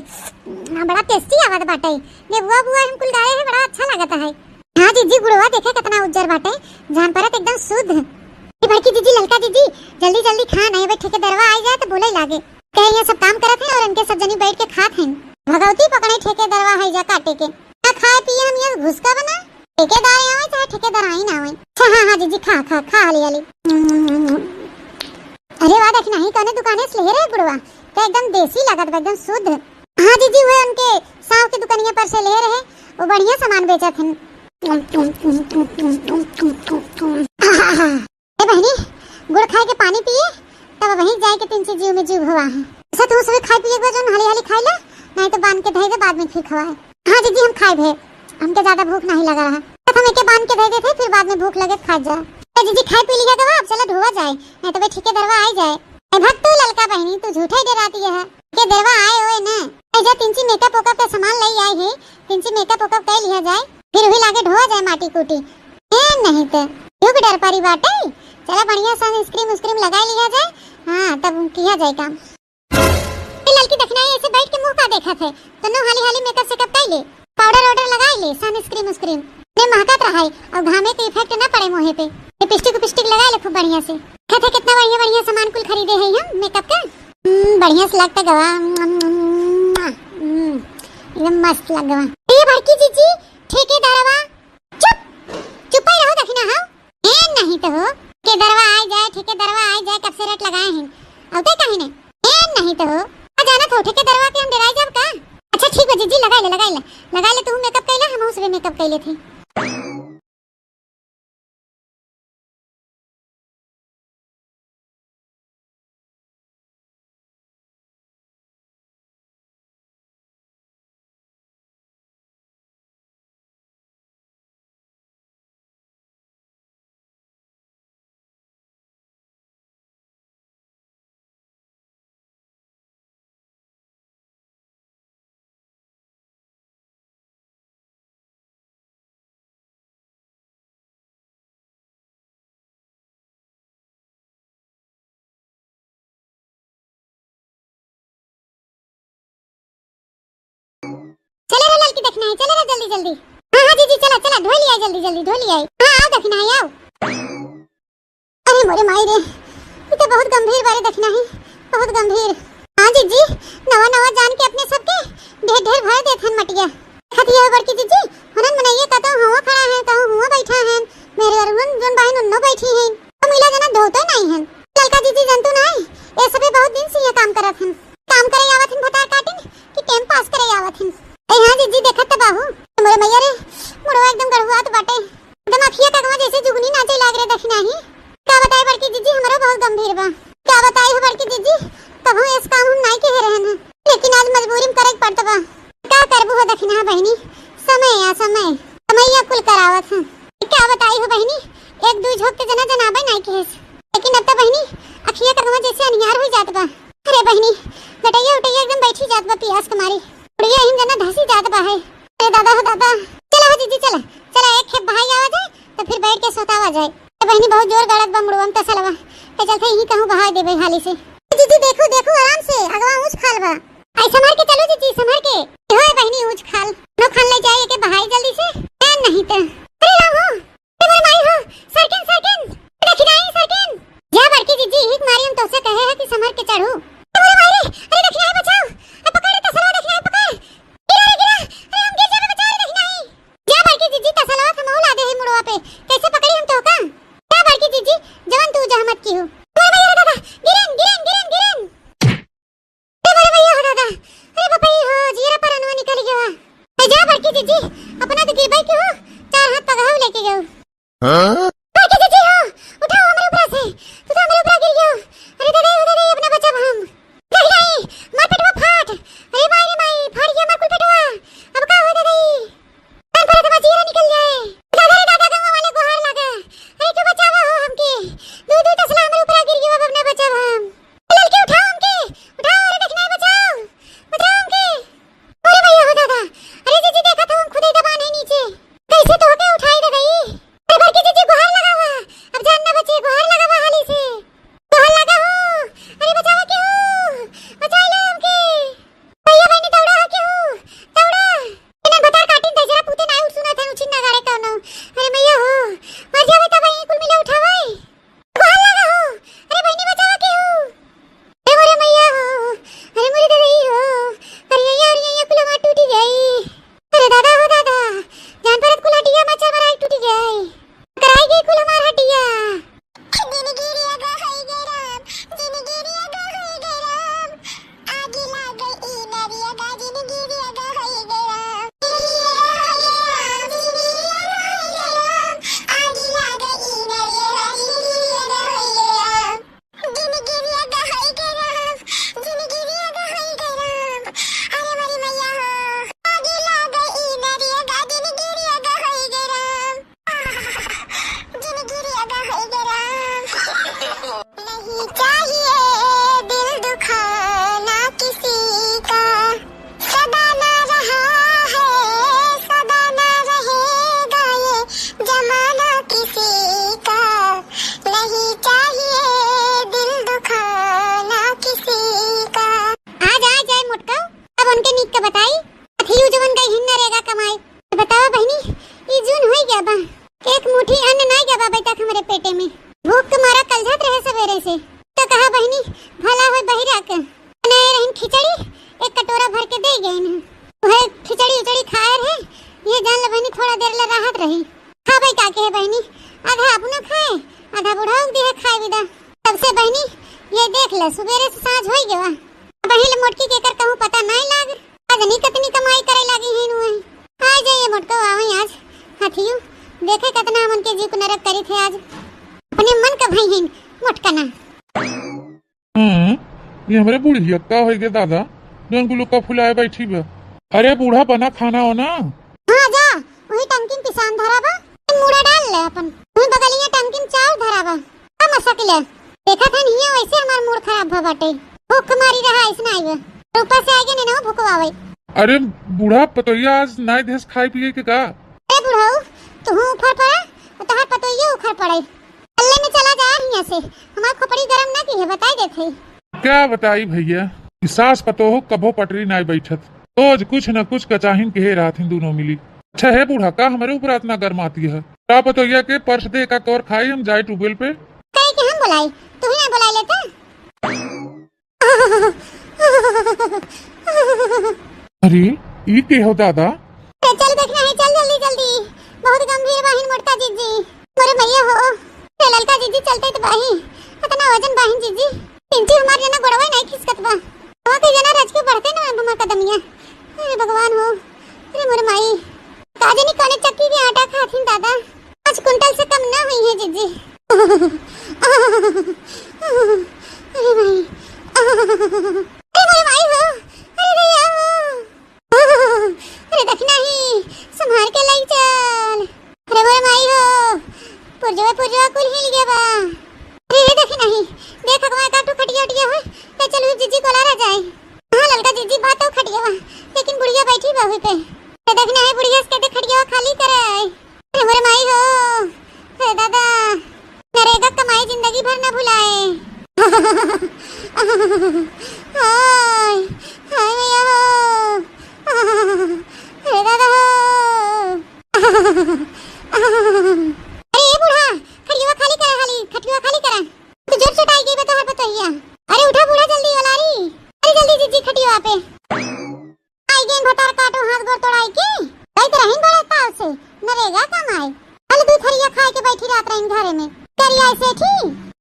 आ, बड़ा tasty आवत बाटे। नेबुआ बुआ हम कुल डाले है, बड़ा अच्छा लागत है। हाँ जीजी, गुड़वा देखे कितना उज्जर बाटे, जान परत एकदम शुद्ध। ए बड़की जीजी, ललका जीजी, जल्दी जल्दी खा, नहीं अबे ठेकेदरवा आई जाए तो बोले लागे। कहे ये सब काम करत है और इनके सब जनी बैठ के खात हैं। भगवती पकड़े ठेकेदरवा है जा काटे के। ना खाए पिए हम ये घुसका बना। ठेकेदार आवे चाहे ठेकेदार आई ना आवे। अच्छा, हाँ, हाँ, जीजी, खा, खा, खा, हाली, हाली। अरे वाह, देखी नाही, कौने दुकाने से ले रहे गुड़वा? क्या एकदम देसी लागत बा, एकदम शुद्ध। हाँ, जीजी, हुए उनके साव के दुकानिया पर से ले रहे, वो बढ़िया सामान बेचत हन। ए बहिनी, गुड़ खाए के पानी पिए, तब वहीं जाए के तिनची जीव में जीव हुआ है। ऐसा तू सुबह खाए पिए के बाद जौन हाली हाली खाए ला, नहीं तो बांध के धई दे, बाद में फिर खवाए। हाँ जीजी, हम खाए भे, हमके ज्यादा भूख नहीं लगा रहा। तब हम एके बांध के धई देते, फिर बाद में भूख लगे तो खा जा। ए जीजी, खाए पी लिया गवा, अब चला धोवा जाए, नहीं तो वे ठेकेदरवा आई जाए। ए भग तू ललका बहिनी, तू झूठे डराती है। ठेकेदरवा आए ओए न, ए जा तिनची makeup वेकअप का सामान ले आई है, तिनची makeup वेकअप कर लिया जाए। फिर वही लागे ढोआ जाए माटी कूटी। ए नहीं तो, क्यों के डर परी बाटे? चला बढ़िया sunscreen उस्क्रीम लगाई लिया जाए। हाँ, तब किया जाए काम। ए ललकी दखिनाही, ऐसे बैठ के मुँह का देखत है? तो नो हाली हाली makeup सेकअप कर ले, powder वाउडर लगाई ले, sunscreen उस्क्रीम। ने महकत रहाई, और घामे के effect ना पड़े मुँहे पे। Lipstick उपिस्टिक लगाई ले खूब बढ़िया से। कहते कितना बढ़िया बढ़िया सामान कुल खरीदे है हम makeup का। हम्म, बढ़िया से लगता गवा। हम्म, एकदम मस्त लग गवा। ए बड़की जीजी, ठेकेदारवा, चुप, चुप ही रहो दखिना, हाँ? ए नहीं तो हो, ठेकेदारवा आए जाए, ठेकेदारवा आए जाए, कब से रेट लगाए हैं, अउते कहीं ने। ए नहीं तो हो, आ जाना तो ठेकेदारवा के हम डराई जाब का? अच्छा ठीक बा जीजी, लगाई ले, लगाई ले, लगाई ले, तू makeup कैला, हम उसबे makeup कैले थे। चले रे ललकी दखिनाही, चले रे जल्दी जल्दी। हाँ हाँ जीजी, चला चला, धोई लिया जल्दी जल्दी, धोई लिया। हाँ आओ दखिनाही, आओ। अरे मोरे माई रे, ई तो बहुत गंभीर बारे दखिनाही, बहुत गंभीर। हाँ जीजी, नवा नवा जान के अपने सबके ढेर ढेर भर देत हन मटिया। देखत हिया बड़की जीजी, हुनन मनइया कतौ हुआ खड़ा हैं, कहूँ हुआ बैठा हैं, मेहरारुन जोन बाहिन उन्नो बैठी हैं। हम इला जना धोते नहीं हैं। ललका जीजी जनतू नहीं, ये सबे बहुत दिन से ये काम करत हन। काम करे आवत हन भतार काटिन कि time pass करे आवत हन। ए हाँ जीजी, देखत त बाहू, मोरे मैया रे, मुड़वा एकदम गढ़ुआत बाटे। एकदम अखिया कगवा जैसे जुगनी नाचे लाग रे दखिनाही। का बताई बड़की जीजी, हमरो बहुत गंभीर बा। का बताई हो बड़की जीजी, कभू ऐस काम हम नाई कहे रहन हैं, लेकिन आज मजबूरी में करे के पड़त बा। का करबू हो दखिना बहिनी, समय या समय, समैया कुल करावत है। का बताई हो बहिनी, एक दुई झोंक के जना जनाबे नाई कहेस, लेकिन अब तो बहिनी अखिया कगवा जैसे अनियार हुई जात बा। अरे बहिनी, गटैया उटैया एकदम बैठी जात बा पियास के मारी। बुढ़िया हिम जना धसी जात बा है। अरे दादा हो दादा। चला हो जीजी, चला, चला एक खेप बहाई आवा जाए, तो फिर बैठ के सोतावा जाए। ए बहिनी, बहुत जोर गड़त बा मुड़वा में तसलवा, ए चलते यहीं कहूँ बहाई देबे हाली से। जीजी देखू, देखू आराम से, अगवा ऊँच खाल बा। आई संभर के चलो जीजी, संभर के। हो ए बहिनी ऊँच खाल, नो खान ले जाए एके बहाई जल्दी से। ए नहीं तो। अरे राम हो, ए मोर माई हो, सरकेन, सरकेन, देखी नहीं सरकेन। जा बड़की जीजी, हिक मारी हम तोसे कहे है कि संभर के चढ़ू। ए मोर माई रे, अरे देखी नहीं बचाओ, ए पकड़ रे तसलवा, देखी नहीं पकड़। गिरा रे गिरा, अरे हम गिर जाबे, बचा रे देखी नहीं। जा बड़की जीजी, तसलवा थमहू लादे है मुड़वा पे, कैसे पकड़ी हम तोहका? जा बड़की जीजी, जवन तू जहमत की हो। अरे भैया रे दादा, गिरेन, गिरेन, गिरेन, गिरेन। ए बड़े भैया हो दादा, अरे बापा रे हो, जियरा परनवा निकल गया। ए जा बड़की जीजी, अपना तो गिरबै के हो, चार हाथ पगहा लेके गयो। दा, तब से बहिनी, ये देख ले, सुबेरे से साँझ होइ गवा। अबहीं ले मोटकी के कर कहूँ पता नाहीं लाग। आज नहीं कतनी कमाई करे लागी है नुए। आ जाइए मोटको, आवे आज। हाथियू, देखे कतना हमन के जीव को नरक करी थे आज। अपने मन का भई हैं मोटका ना। हम्म, ये हमरे बुढ़िया का होइ गे दादा, जौन गुलुका फुलाए बैठी बा। अरे बूढ़ा, बना खाना हो ना। हाँ जा, वही टंकी में पिसान धरा बा, मुड़ा डाल ले अपन। वही बगलिया टंकी में चाउर धरा बा, का मसक ले। देखा था नहीं वैसे हमार मूड खराब भ बाटे। भूख मारी रहा ऐसे ना आइबे। ऊपर से आइगे ने ना भुकवावे। अरे बूढ़ा, पतोहिया आज नाई देस खाए पिए के का? अरे बुढ़ऊ, तू उखड़ पड़ा, तहार पतोहिया उखड़ पड़े। हल्ले में चला जा हियां से, हमार खोपड़ी गरम ना की है, बताई देत है। क्या बताई भैया, ई सास पतोह कभो पटरी नाय बैठत, रोज कुछ न कुछ कचाहिन के रहत हैं दोनों मिली। अच्छा हे बूढ़ा, का हमरे ऊपर इतना गरमाती है? का पतोहिया के पर्स दे, का कवर खाई, हम जाए ट्यूबवेल पे। कहे के हम बुलाई, तू ही ना बुलाई लेता। अरे, ई के हो दादा? अरे, चल देखना है, चल जल्दी, जल्दी। बहुत गंभीर बाहिन मोटका जीजी। मोरे भैया हो, रे ललका जीजी चलते तो बाही। इतना वजन बाहिन जीजी। पिंची हमार जना गोड़वा नहीं खिसकत बा। हवा के जना रच के बढ़ते ना हमार कदमिया। अरे भगवान हो, अरे मोरे माई। का जानी कौने चक्की के आटा खाथिन दादा। पाँच कुंटल से कम ना हुई है जीजी। अरे भाई, अरे मोरे माई हो, अरे भैया हो। अरे दखिना ही, संभाल के लई चल। अरे मोरे माई हो, पुरजवा पुरजवा कुल हिल गया बा। अरे रे दखिना ही, देख अगवा काटू खटिया उटिया हो, ले चल जीजी को लारा जाए। हाँ ललका जीजी बात तो खटिया बा, लेकिन बुढ़िया बैठी बा वही पे। अरे दखिना ही बुढ़िया से कहते खटिया खाली करे। अरे मोरे माई हो, अरे दादा, नरेगा कमाई जिंदगी भर ना भुलाए। हाय, हाय भैया हो, अरे दादा हो। अरे ए बूढ़ा, खटिया खाली करा, खाली, खटिया खाली करा। तू जोर चटाई गई बा तोहर पतोहिया। अरे उठा बूढ़ा जल्दी वाला री। अरे जल्दी जीजी खटिया पे। आई गेन भतार काटो हाथ गोड़ तोड़ाई के। गई तो रहीन बड़े ताव से, नरेगा कमाए। कल दू थरिया खाए के बैठी रात रहीन घरे में। करिया सेठी,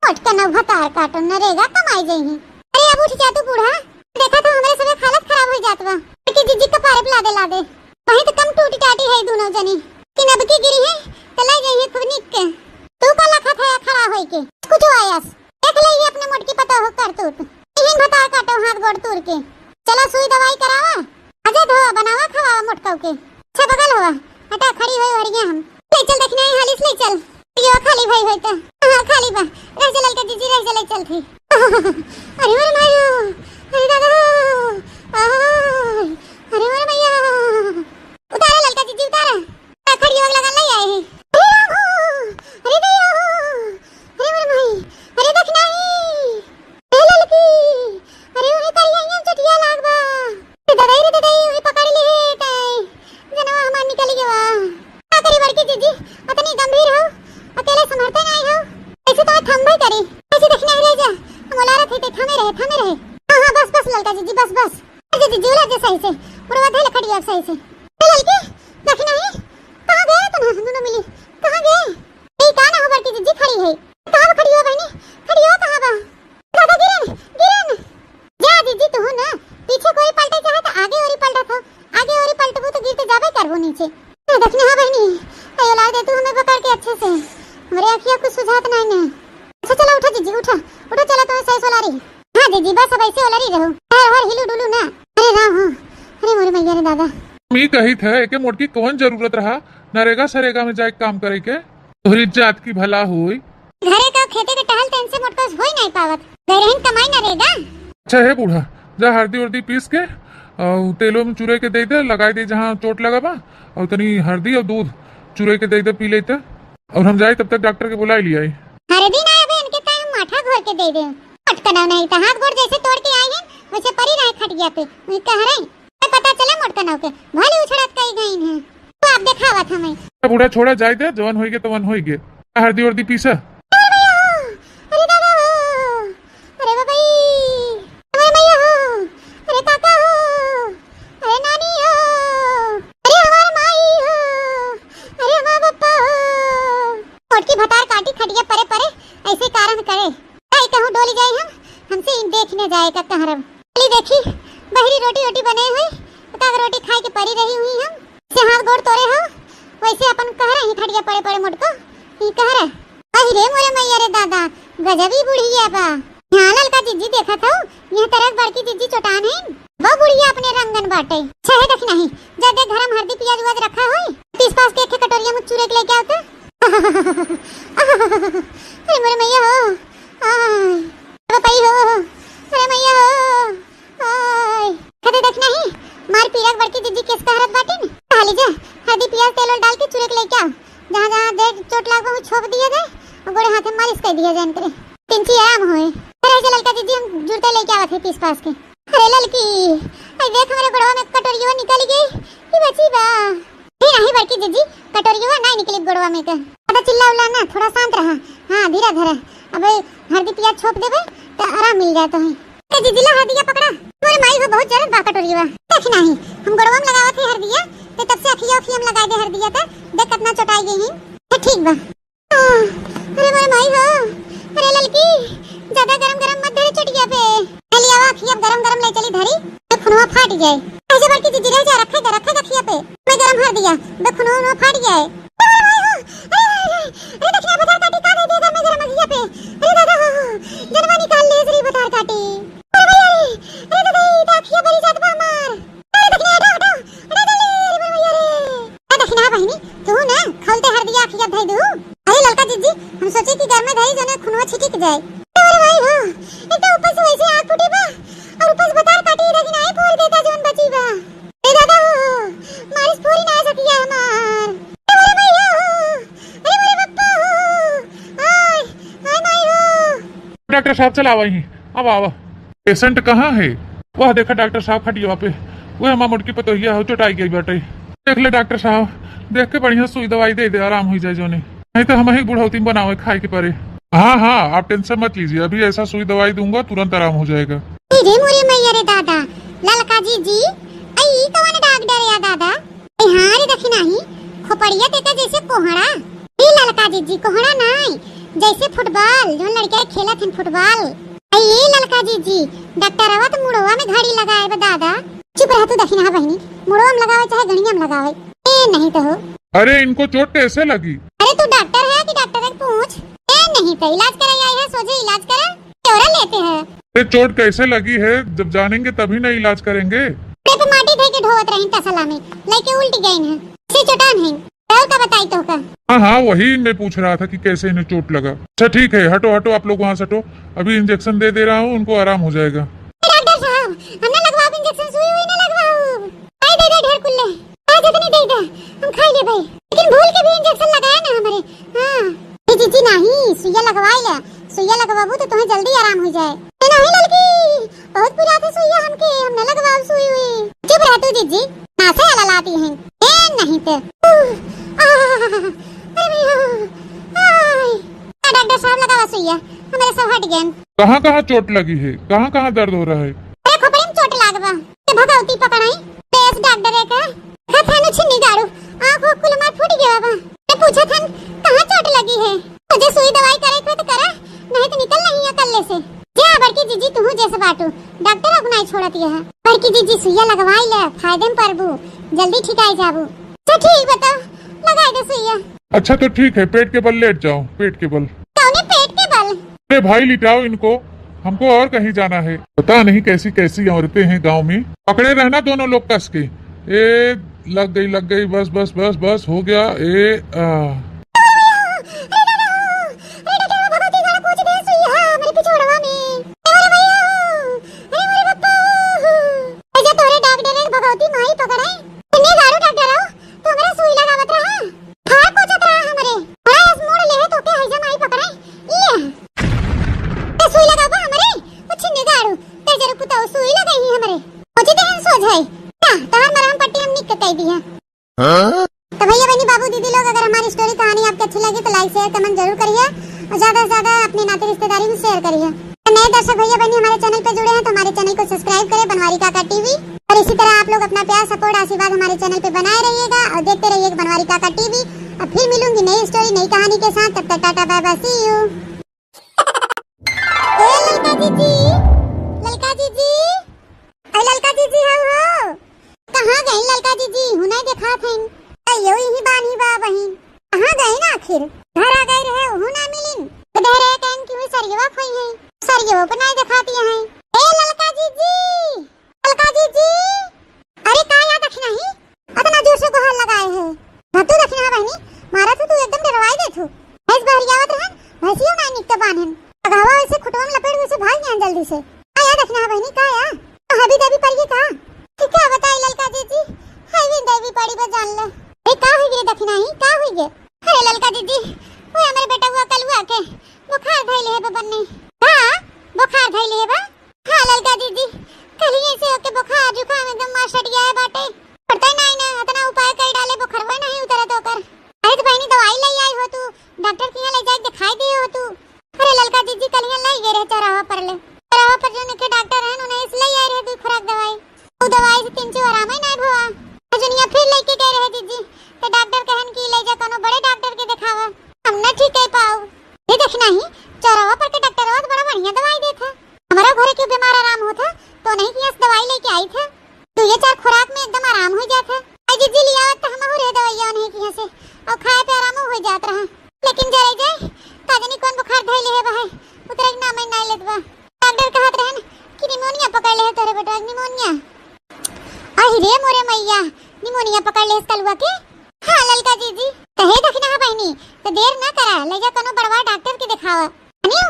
मोटका नौ भतार काटो, नरेगा कमाए जइही। अरे अब उठ जा तू बूढ़ा, देखा तो हमरे सबे हालत खराब हो जात बा। कि जीजी कपारे पे लादे लादे। वही तो कम टूटी टाटी है दोनों जनी। कि नब की गिरी है, तो ले जाइए खूब निक के। तू का लखा था खड़ा होई के? कुछ आयस। देख ले ये अपने मोटकी पता हो करतूत। इहिन भतार काटो हाथ गोड़ तूर के। चला सुई दवाई करावा। अजय धोवा, बनावा, खवावा मोटकऊ के। अच्छा बगल होवा। हटा, खड़ी होई हरिया हम। ले चल दखिना ही हालिस ले चल। यो खाली भाई होई त। हाँ, खाली बा। रह जा ललका जीजी, रह जा, ले चल थी। अरे मोरे मायो। अरे दादा। आय। अरे मोरे मैया। उतारा ललका जीजी, उतारा। आ, खड़ी होग लगा ले आए हैं। अरे राम हो। अरे दैया हो। अरे मोरे माई। अरे दखिना ही। ए ललकी, अरे ओहे करिया चटिया लाग बा। रे ददाई, रे ददाई, ओहे पकड़ ले हे ताई। जनवा हमार निकल गवा। का करी बड़की जीजी, अतनी गंभीर हो, अकेले संभरते नाई हो। ऐसे तो थम्बे करी। ऐसे देखने रह जा, हम ओलारत है ते थमे रहे, थमे रहे। हाँ, हाँ, बस, बस ललका जीजी, बस, बस। ए जीजी, उलट जा सही से, उड़वा धइल खटिया सही से। ए ललकी, देखी नहीं, कहाँ गए तुम दोनों मिली, कहाँ गए? ए, का ना हो बड़की जीजी, खड़ी है। कहाँ बा खड़ी हो बहनी? खड़ी हो कहाँ बा? दादा गिरन, गिरन। जा जीजी तू ना, पीछे कोई पलटे चाहे तो आगे ओरी पलटत हो, आगे ओरी पलटबू तो गिर के जाबे करबू नीचे। ए, दखिना हाँ बहनी, ए, ओलार दे तू हमें पकड़ के अच्छे से। हमरे अखिया कुछ सुझात नहीं ने। अच्छा चला उठा जीजी, उठा, उठा चला तो सही सोलारी। हाँ जीजी, बस अब ऐसे ओलारी रहो। हर हर हिलू डुलू ना। अरे राम हो, अरे मोरे मैया रे दादा। मी कही थे, एके मोटकी कौन जरूरत रहा नरेगा सरेगा में जाए काम करे के? तोहरी जात की भला होई। घरे का खेते के टहल तेन से मोटको होई नहीं पावत। गए रहन कमाई नरेगा। अच्छा हे बूढ़ा, जा हरदी उरदी पीस के, अउ तेलो में चुरे के दे दे, लगाई दे जहाँ चोट लगा बा, अउ तनी हरदी अउ दूध चुरे के दे दे, पी लेते, अउ हम जाए तब तक डॉक्टर के बुलाई लियाई। हरदी ना अबे इनके काहे माठा घोर के दे दे। पटकना नहीं तो हाथ गोड़ जैसे तोड़ के आई है, वैसे परी रहे खटिया पे, वही कह रहे। ए, पता चले मोटकनऊ के, भले उछड़त कई गईन है। तू आप देखावत हमें। ए बूढ़ा छोड़ा, जाए दे, जवन होइगे तवन होइगे। हरदी उरदी पीसा। अरे भैया हो, अरे दादा हो, अरे बाबा ई, अरे भैया हो, अरे काका हो, अरे नानी हो, अरे हमार माई हो, अरे हमार पप्पा हो। मोटकी भतार काटी खटिया परे परे, ऐसे कारण करे। काहे कहूँ डोली जाई हम, हमसे इन देख न जाए का कहरम। चली देखी, बहरी रोटी ओटी बने हुई, तो का रोटी खाए के परी रही हुई हम। से हाथ गोड़ तोरे हो, वैसे अपन कह रही खटिया पड़े पड़े मोटको, ई कह रहे। अहि रे मोरे मैया रे दादा, गजबी बुढ़िया बा। यहाँ ललका जिज्जी देखत हो, यह तरह बड़की जिज्जी चोटान है। वो बुढ़िया अपने रंगन बाटे। छहे देख नहीं, जा देख घर में हरदी पियाज उआज रखा होई, पीस पास के एक कटोरिया में चूरे के लेके आवते। अरे मोरे मैया हो, आय। अरे पई हो, अरे मैया हो, आय। खदे देख नहीं, मार पीरा के बड़की जिज्जी केस कहरत बाटिन। कहा लीजिए, हरदी पियाज तेल उल डाल के चूरे के लेके आओ। जहाँ जहाँ दे चोट लाग बा, छोप दिया जाए और गोड़े हाथे मालिश कर दिया जाए इनकरे। तिनची आराम होए। अरे ऐसे ललका जिज्जी हम जुरते लेके आवत है पीस पास के। अरे ललकी, आई देख हमरे गोड़वा में कटोरिया निकल गई, ई बची बा। हे नाही बड़की जिज्जी, कटोरिया ना निकली गोड़वा में के। ज्यादा चिल्ला उल्ला ना, थोड़ा शांत रहा। हाँ, धीरा धरा। अबे हरदी पियाज छोप देबे, तो आराम मिल जाए तो है। ए जिज्जी ला हरदिया पकड़ा। मोरे माई हो बहुत जरूरत बा कटोरिया। देख नाही, हम गोड़वा में लगावत है हरदिया, तो तब से अखिया उखिया में लगाए दे हरदिया, तो देख कितना चोटाई गई है। तो ठीक बा। अरे मोरे माई हो, अरे ललकी, ज्यादा गरम गरम मत धरे चोटिया पे। चली आवा, अखिया गरम गरम ले चली धरी, तो खुनवा फाट जाए। ऐसे बड़की जिज्जी रह जा, रखे दे, रखे दे अखिया पे। मैं गरम हरदिया, बे खुनवा उनवा फाट जाए। अरे मोरे माई हो, अरे, अरे, अरे, अरे दखिया भतार काटी का दे दिया गरम गरम अखिया पे। अरे दादा हो, जनवा निकाल ले रे भतार काटी। अरे भैया रे, अरे दादा, ई तो अखिया बरी जात बा हमार। अरे दखिया हटाओ, हटाओ, हटाओ, अरे, अरे, अरे, अरे, अरे। ए दखिना बहिनी, तू ना खौलते हरदिया अखिया धई दू। अरे ललका जिज्जी, हम सोचे कि घर में धई जने खुनवा छिटिक जाए। अरे भाई हो, एक तो ऊपर से वैसे आग फूटी बा, और ऊपर से बतार काटी दखिना आई फोड़ देता जौन बची बा। ए दादा हो, मारिस फोड़ी ना सकिया हमार। अरे भाई हो, अरे मोरे पप्पा हो, आय, आय माई हो। डॉक्टर साहब चला वही, अब आवा। पेशेंट कहाँ है? वह देखा डॉक्टर साहब खटिया पे, वह हमार मोटकी पतोहिया हो चोटाई गई बाटे। देख ले डॉक्टर साहब, देख के बढ़िया सुई दवाई दे दे, आराम हो जाए जोने, नहीं तो हम ही बुढ़ौती में बनावे खाए के परे। हाँ हाँ, आप टेंशन मत लीजिए, अभी ऐसा सुई दवाई दूंगा, तुरंत आराम हो जाएगा। ए रे मोरे मैया रे दादा, ललका जिज्जी, अई ई कौन डॉक्टर या दादा? ए हाँ रे दखिनाही, खोपड़िया तेका जैसे कोहड़ा। ए ललका जिज्जी, कोहड़ा नाई, जैसे फुटबॉल, जौन लड़के खेलत हन फुटबॉल। अरे ए ललका जिज्जी, डॉक्टरवा तो मुड़वा में घड़ी लगाए बा दादा। चुप रह तू दखिना बहिनी, मुड़वा में लगावे चाहे गणिया में लगावे। ए नहीं तो हो। अरे इनको चोट कैसे लगी? अरे तू डॉक्टर है कि डॉक्टर है पूछ। ए नहीं तो इलाज करे आई है, सोझे इलाज करे, तोरा लेते हैं। अरे चोट कैसे लगी है, जब जानेंगे तभी ना इलाज करेंगे। अरे तो माटी धई के ढोवत रही तसला में, लेके उल्ट गई है, से चोटान है। और का बताई तो का? हाँ हाँ, वही मैं पूछ रहा था कि कैसे इन्हें चोट लगा। अच्छा ठीक है, हटो हटो, आप लोग वहाँ से हटो, अभी इंजेक्शन दे दे रहा हूँ, उनको आराम हो जाएगा। ए डॉक्टर साहब, हम ना लगवाओ इंजेक्शन, सुई हुई ना लगवाओ। आई दे दे ढेर कुल्ले, आ जितनी दे दे, हम खाई ले भाई, लेकिन भूल के भी इंजेक्शन लगाया ना हमारे। हाँ। ए जीजी नहीं, सुइया लगवाई ले, सुइया लगवाबू तो तुम्हें जल्दी आराम हो जाए। ए नहीं ललकी, बहुत पिरात है सुइया हमके, हम न लगवाब सुई हुई। चुप रह तू जिज्जी, नासे वाला लाती हैं। ए नहीं तो। उह, आह, अरे भैया, आय। आ डॉक्टर साहब लगावा सुइया, हमारे सब हट गए। कहाँ कहाँ चोट लगी है, कहाँ कहाँ दर्द हो रहा है? अरे खोपड़ी में चोट लाग बा, ते भगवती पकड़ाई, तेज डॉक्टर है का? खथानु छिन्नी गाड़ू, आँख ओख कुल मार फूट गया बा। ते पूछत हन, कहाँ चोट लगी है? तुझे सुई दवाई करे के तो करा, नहीं तो निकल नहीं है कल्ले से। जा बड़की जीजी, तुहू जैसे बाटू, डॉक्टर अब नहीं छोड़त यह। बड़की जीजी सुइया लगवाई ले, फायदे में परबू, जल्दी ठिकाई जाबू। तो ठीक बताओ, लगाई दे सुइया। अच्छा तो ठीक है, पेट के बल लेट जाओ, पेट के बल। कौने पेट के बल? अरे भाई लिटाओ इनको, हमको और कहीं जाना है। पता नहीं कैसी कैसी औरतें हैं गांव में। पकड़े रहना दोनों लोग कस के। ए, लग गई, लग गई, बस, बस, बस, बस, हो गया। ए, आ। अरे दादा हो, अरे डॉक्टर हो, भगवती गाड़ा पूछ दे सुई, हाँ, मेरे पिछोड़वा में। अरे भैया हो, अरे मेरे पप्पा हो। ऐसे तोरे डॉक्टर है, भगवती माई पकड़े। इतने गाड़ू डॉक्टर हो, तू हमारे सुई लगावत रहा। हाँ, पूछत रहा हमरे। बड़ा रस मोड़ ले है तो के हैजा माई पकड़े। ये। ते सुई लगाबा हमरे? ओ छिन्नी गाड़ू, ते जरा पुताऊ सुई लगाई हमरे। सोची ते हम सोझ है। का, तोहर मरहम पट्टी हम निक के कह दी है। हाँ? तो भैया बहनी बाबू दीदी लोग, अगर हमारी स्टोरी कहानी आपको अच्छी लगी तो लाइक शेयर कमेंट जरूर करिए और ज्यादा से ज्यादा अपने नाते रिश्तेदारी में शेयर करिए। तो नए दर्शक भैया बहनी हमारे चैनल पे जुड़े हैं तो हमारे चैनल को सब्सक्राइब करें, बनवारी काका टीवी। और इसी तरह आप लोग अपना प्यार सपोर्ट आशीर्वाद हमारे चैनल पे बनाए रहिएगा और देखते रहिएगा बनवारी काका टीवी। अब फिर मिलूंगी नई स्टोरी नई कहानी के साथ, तब तक टाटा बाय बाय, सी यू। सरियवा खोई है, सरियवा पर नाई देखाती है। ए ललका जीजी, ललका जीजी, अरे का या दखिनही, अतना जोर से गोहार लगाए है। हाँ, तू दखिनहा बहिनी, मारा तू, तू एकदम डरवाई देथू। भैंस बहरियावत रहन, भैंसियो नाई निकते बान्हन। अगहवा वैसे खुटवा में लपेट वैसे भाग गया जल्दी से। का या दखिनहा बहिनी, का या? हबी देवी पड़ी का? तू का बताई ललका जीजी, हबी देवी पड़ी बा जान ले। ए, का हुई गे दखिनही, का हुई गे? अरे ललका जीजी, वो हमरे बेटवा कलुआ के बुखार धइले है बबन्नी। हाँ, बुखार धइले है बा। हाँ ललका जीजी, कलिए से ओके बुखार जुकाम एकदम मार सट गया है बाटे। पड़ता ही नहीं ना, इतना उपाय कर डाले, बुखरवा नहीं उतरत ओकर। अरे तो बहिनी दवाई ले आई हो तू, डॉक्टर के यहाँ ले जाके दिखाई दिए हो तू। अरे ललका जीजी कलिए ले गए रहे चौराहा पर ले, चौराहा पर जो निके डॉक्टर हैं उन्हें इस ले आए रहे दो खुराक दवाई। वो दवाई से तीन चो आराम ही नहीं भवा। तो जुनिया फिर लेके गए रहे जीजी, तो डॉक्टर कहन कि ले जा कोनो बड़े डॉक्टर के दिखावा, हम न ठीक है पाओ। ये दखिनही, चौराहा पर के डॉक्टर बहुत बड़ा बढ़िया दवाई देत है। हमारा घरे के बीमार आराम होत है, तो नहीं कि यहाँ से दवाई लेके आई थे। तो ये चार खुराक में एकदम आराम हो जात है। आई जीजी लिया तो हम हो रहे दवाइया नहीं कि यहाँ से, और खाए पे आराम हो जात रहा। लेकिन जरे जाए, का जानी कौन बुखार धइले है बा, उतरे के नाम ही नहीं लेत बा। डॉक्टर कहत रहन कि निमोनिया पकड़ ले है तोरे बेटा, निमोनिया। अहि रे मोरे मैया, निमोनिया पकड़ ले है कलुआ के। हाँ ललका जीजी, कहे दखिनहा बहिनी, तो देर ना करा, ले जा कोनो बड़वा डॉक्टर के दिखावा। अनियो,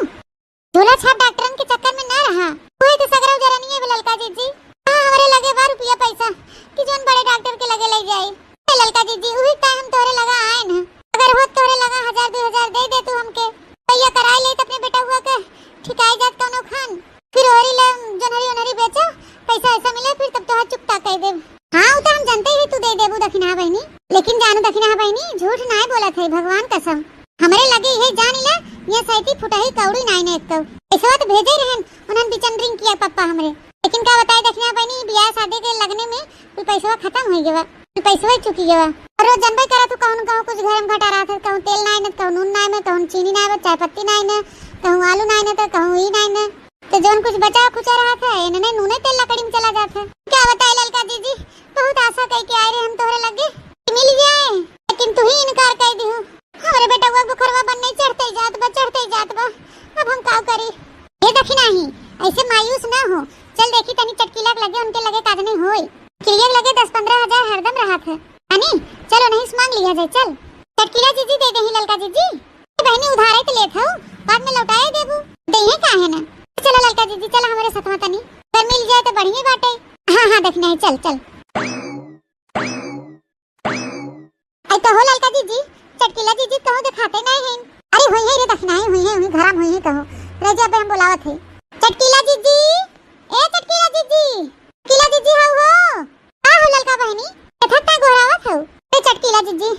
झोला छाप डॉक्टरन के चक्कर में ना रहा। वही तो सगरा उजरनिए बा ललका जीजी। हाँ, हमरे लगे बा रुपया पैसा कि जोन बड़े डॉक्टर के लगे ले जाई। ए ललका जीजी, उही टाइम हम तोहरे लगा आए न। अगर होत तोहरे लगा हजार दो हजार दे दे तू हमके, भैया कराए लेत अपने बेटा हुआ के, ठिकाई जात कौनो खान। फिर ओहरी ले जोनहरी ओनहरी बेचो, पैसा ऐसा मिले, फिर तब तोहार चुकता कर देब। हाँ, उ तो हम जानते ही तू दे देबू दखिनहा बहिनी, लेकिन जानू दखिनहा बहिनी, झूठ नाय बोलत है, भगवान कसम। हमरे लगे इहे जान ले, ये सैती फुटही कौड़ी नाय ने एक। पैसवा तो भेजे रहन, उन्हन बिचन रिंकिया पप्पा हमरे। लेकिन का बताए दखिनहा बहिनी, बियाह शादी के लगने में कुल पैसवा खत्म हो गवा, कुल पैसवा ही चुकी गवा। और रोज जनबे करा तू कहूँ न कहूँ कुछ घर में घटा रहा था, कहूँ तेल नाय न, कहूँ नून नाय न, कहूँ चीनी नाय न, चाय पत्ती नाय न, कहूँ आलू नाय न, तो कहूँ ई नाय न। तो जौन कुछ बचा खुचा रहत है, इन्हने नूने तेल लकड़ी में चला जात है। का बताई ललका जीजी, बहुत आशा कई के आए रहे हम तोहरे लगे, मिल जाए, लेकिन तू ही इनकार कर दिहू। हमरे बेटवा बुखरवा बन नहीं चढ़ते जात बा, चढ़ते जात बा, अब हम का करी? ये दखिनही, ऐसे मायूस ना हो, चल देखी तनी चटकीला के लगे, उनके लगे काज नहीं होई। चटकीला के लगे दस पन्द्रह हजार हरदम रहत है। अनी, चलो नहीं से मांग लिया जाए, चल। चटकीला जीजी दे देही ललका जीजी। ए बहिनी, उधारे तो लेत हऊ, बाद में लौटाए देबू। देहे काहे ना? चला ललका जीजी, चला हमरे सथवा तनी। अगर मिल जाए तो बढ़िया बाटे। हाँ, हाँ, दखिनही, चल, चल। आई कहो ललका जीजी, चटकीला जीजी कहो देखाते नहीं हैं। अरे होई है रे दखिनही, होई है, होई घरा में होई है कहो। रह जा, अबे हम बुलावत है। चटकीला जीजी, ए चटकीला जीजी, चटकीला जीजी हऊ हो? का हो ललका बहिनी, एथक का गोहरावत हऊ? ए चटकीला जीजी,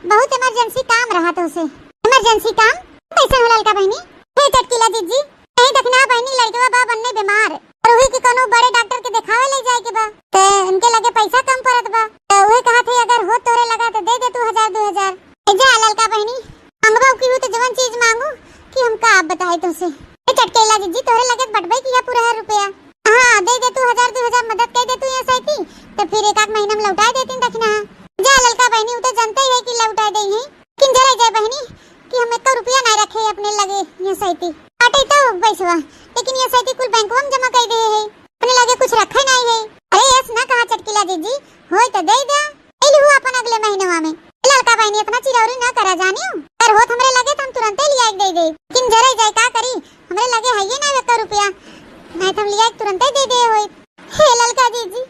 बहुत इमरजेंसी काम रहा तोसे। इमरजेंसी काम? कैसन हो ललका बहिनी? हे चटकीला जीजी, यही दखिनहा बहिनी लड़कवा बा बन्ने बीमार, और वही के कोनो बड़े डॉक्टर के देखावे ले जाए के बा, ते इनके लगे पैसा कम पड़त बा, तो वही कहा थे अगर हो तोरे लगा तो दे दे तू हजार दो हजार। ए जा ललका बहिनी, मंगवा की हो तो जवन चीज मांगू कि हम का आप बताए तुमसे। ए चटकीला जीजी, तोरे लगे बटबे किया पूरा है रुपया। हाँ, दे दे तू हजार दो हजार मदद कर दे तू ये सैती, तो फिर एक आध महीना में लौटाए देती दखिनहा। जा ललका बहिनी, उ तो जानते ही है कि लौटाए दे ही, लेकिन जरा जाए बहिनी कि हम एक रुपया नहीं रखे अपने लगे ये सैती। काटे तो पैसवा, लेकिन ये सैती कुल बैंकवा में जमा कर दे है, अपने लगे कुछ रखे नहीं है। अरे यस ना कहा चटकीला जीजी, होय तो दे दे। ए लिहू अपन अगले महीनवा में। ललका बहिनी, इतना चिरौरी ना करा जानियो। अगर होत हमरे लगे तो हम तुरंते लिया के दे दे। लेकिन जरे जाए का करी, हमरे लगे है ये ना एक रुपया। नहीं तो हम लिया के तुरंते दे दे होई। हे ललका जीजी,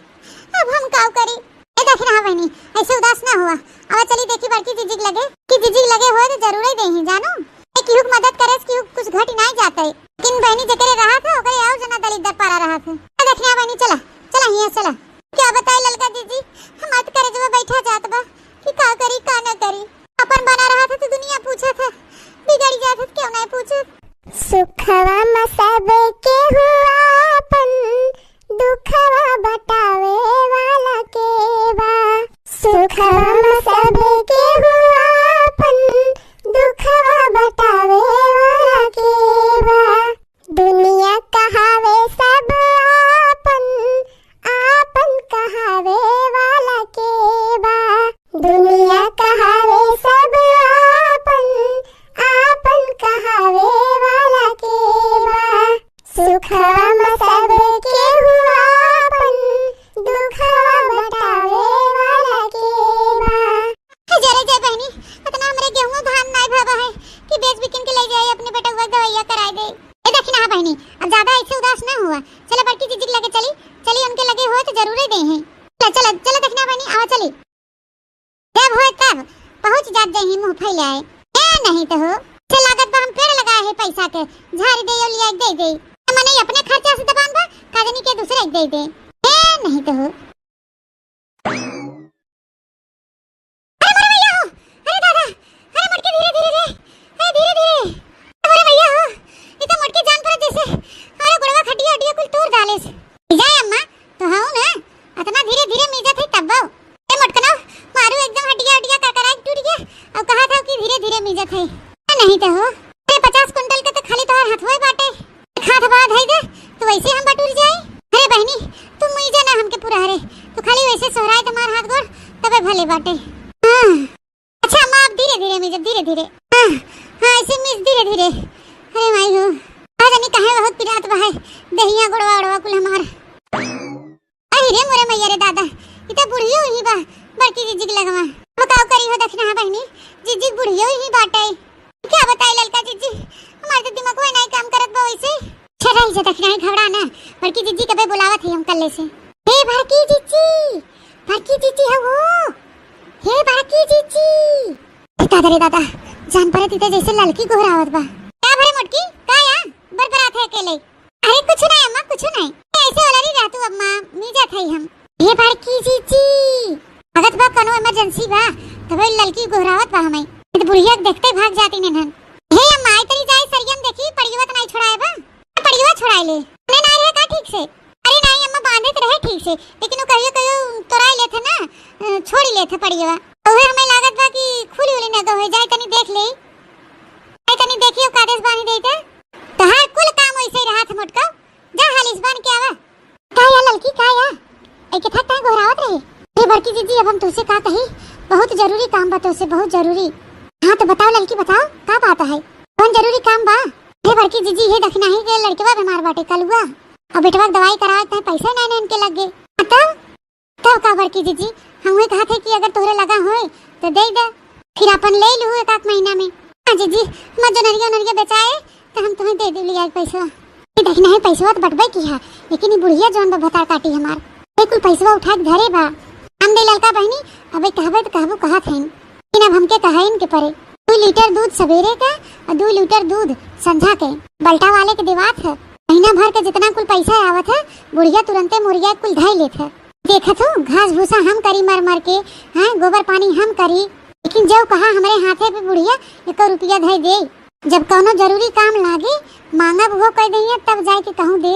अब हम का करी? ए दखिनहा बहिनी, ऐसे उदास ना हुआ। अब चली देखी बड़की जीजी के लगे, कि जीजी के लगे होए तो जरूर ही देही, जानू। ए केहू के मदद करे से केहू कुछ घट नहीं जाते। लेकिन बहिनी जेकरे रहा था, ओकरे और जना दलिद्दर पारा रहा था। ए दखिनहा बहिनी, चला, चला हियां, चला। क्या बताए ललका जीजी, हमार तो करेजवा बैठा जात बा कि का करी का ना करी। अपन बना रहा था तो दुनिया पूछा था, बिगड़ जात है तो क्यों नहीं पूछा। सुखवा में सबके हुआ अपन, दुखवा बटावे वाला के बा। सुखवा में सबके हुआ अपन, दुखवा बटावे वाला के बा। दुनिया कहावे सब आपन, आपन कहावे वाला के बा। दुनिया कहावे सब आपन, आपन कहावे वाला के भैया कराए दे। ए दखिनहा बहिनी, अब ज्यादा ऐसे उदास ना हुआ। चला बड़की जिज्जी के लगे चली, चली उनके लगे होए तो जरूरे देइहैं। चला, चला, चला दखिनहा बहिनी, आवा चली। जब होए तब पहुँच जात जइहीं मुँह फैलाए। ए नहीं तो हो, से लागत बा हम पेड़ लगाए हैं पैसा के, झारी दे यो लिया दे दे। मने अपने खर्चा से दबान बा, का जानी के दूसरे के दे दे। ए नहीं तो हो। अरे मोरे भैया हो, अरे दादा, अरे मोटकी धीरे धीरे रे, अरे धीरे धीरे। अरे भैया हो, ई तो मोटकी जान पड़त जैसे, अरे गोड़वा खटिया हटिया कुल तोड़ डालेस। जाए अम्मा, तो हूँ ना, अतना धीरे धीरे मीजत है तब्बो। ए मोटकनो, मारू एकदम हटिया हटिया का कराई टूट गया, और कहा था कि धीरे धीरे मीजत है। नहीं तो हो, अरे पचास कुंटल के तो खाली तोहर हथवे बाटे। एक हाथ बा धई दे, तो वैसे हम बटुर जाई। अरे बहिनी, तू मुई जाना हमके पूरा हरे, तू खाली वैसे सोहराए तो मार हाथ गोड़, तबे भले बाटे। हाँ। अच्छा अम्मा, आप धीरे धीरे मीजब, धीरे धीरे। हाँ, हाँ, ऐसे मीज धीरे धीरे। अरे माई हो, आज नहीं कहे बहुत पिरात बा है, दहिया गोड़वा ओड़वा कुल हमार। अरे रे मोरे मैया रे दादा, ई तो बुढ़ियो ही बा, बड़की जिज्जी के लगवा। बताओ करी हो दखिनहा बहिनी, जिज्जी के बुढ़ियो ही बाटे। क्या बताई ललका जिज्जी, हमार तो दिमागवा नहीं काम करत बा वैसे। अच्छा रही जा दखिनहा, घबरा ना, बड़की जिज्जी कबे बुलावत है हम कल्ले से। हे बड़की जिज्जी, बड़की जिज्जी हो वो, हे बड़की जिज्जी। दादा रे दादा, जान पड़त ई तो जैसे ललकी गोहरावत बा। का भरे मोटकी, का या बरबरात है अकेले? अरे कुछ नहीं अम्मा, कुछ नहीं। ऐसे वाला नहीं रहतू अम्मा, मीजत है हम। हे बड़की जिज्जी, अगत बा कोनो emergency बा, तबे ललकी गोहरावत बा हमें। ये तो बुढ़िया के देखते भाग जाती नेनहन। हे अम्मा, आई तरी जाए सरियम देखी, पड़ियवा तो नहीं छोड़ाए बा। पड़ियवा छोड़ाए ले। ने ना रहे का ठीक से? अरे नहीं अम्मा, बांधे तो रहे ठीक से, लेकिन वो कहियो कहियो तोड़ाए लेथे ना, अ, छोड़ी लेथे पड़ियवा। तो उहे हमें लागत बा कि खुली उली न गए हो जाए, तनी देख ले। आई तनी देखियो का देश बानी देते। तोहार कुल काम वैसे ही रहा था मोटका। जा हालिस बन के आवा। का या ललकी, का या? ऐके थक तय गोहरावत रहे। हे बड़की जिज्जी, अब हम तुझसे का कही, बहुत जरूरी काम बा तुझसे, बहुत जरूरी। हाँ तो बताओ ललकी, बताओ का बात है, कौन जरूरी काम बा? हे बड़की जिज्जी, हे दखिनही के लड़कवा बीमार बाटे कलुआ, और बेटवा के दवाई करावे तय पैसा नहीं इनके लग गए। तब तब का बड़की जिज्जी, हम वही कहा थे कि अगर तोहरे लगा होए तो दे दे, फिर अपन ले लू एक आध महीना में। हाँ जिज्जी, हमार जोनरिया उनरिया बेचाए तो हम तुम्हें दे दे लिया पैसा। ये देखना है पैसवा तो बटबे की है, लेकिन ये बुढ़िया जौन बा भतार काटी हमार, ये कुल पैसवा उठा के धरे बा। हम दे ललका बहिनी, अबे कहबे तो कहबो कहत हईन, लेकिन अब हमके कहे इनके परे। दो लीटर दूध सवेरे का और दो लीटर दूध संझा के बल्टा वाले के देवात है। महीना भर के जितना कुल पैसा आवत है, बुढ़िया तुरंते मुर्गिया कुल धई लेत है। देखत हो, घास भूसा हम करी मर मर के, हैं, गोबर पानी हम करी, लेकिन जब कहा हमरे हाथे पे बुढ़िया एको रुपया धई दे। जब कौनो जरूरी काम लागे, मांगब वो कह दइया, तब जाए के कहूँ दे।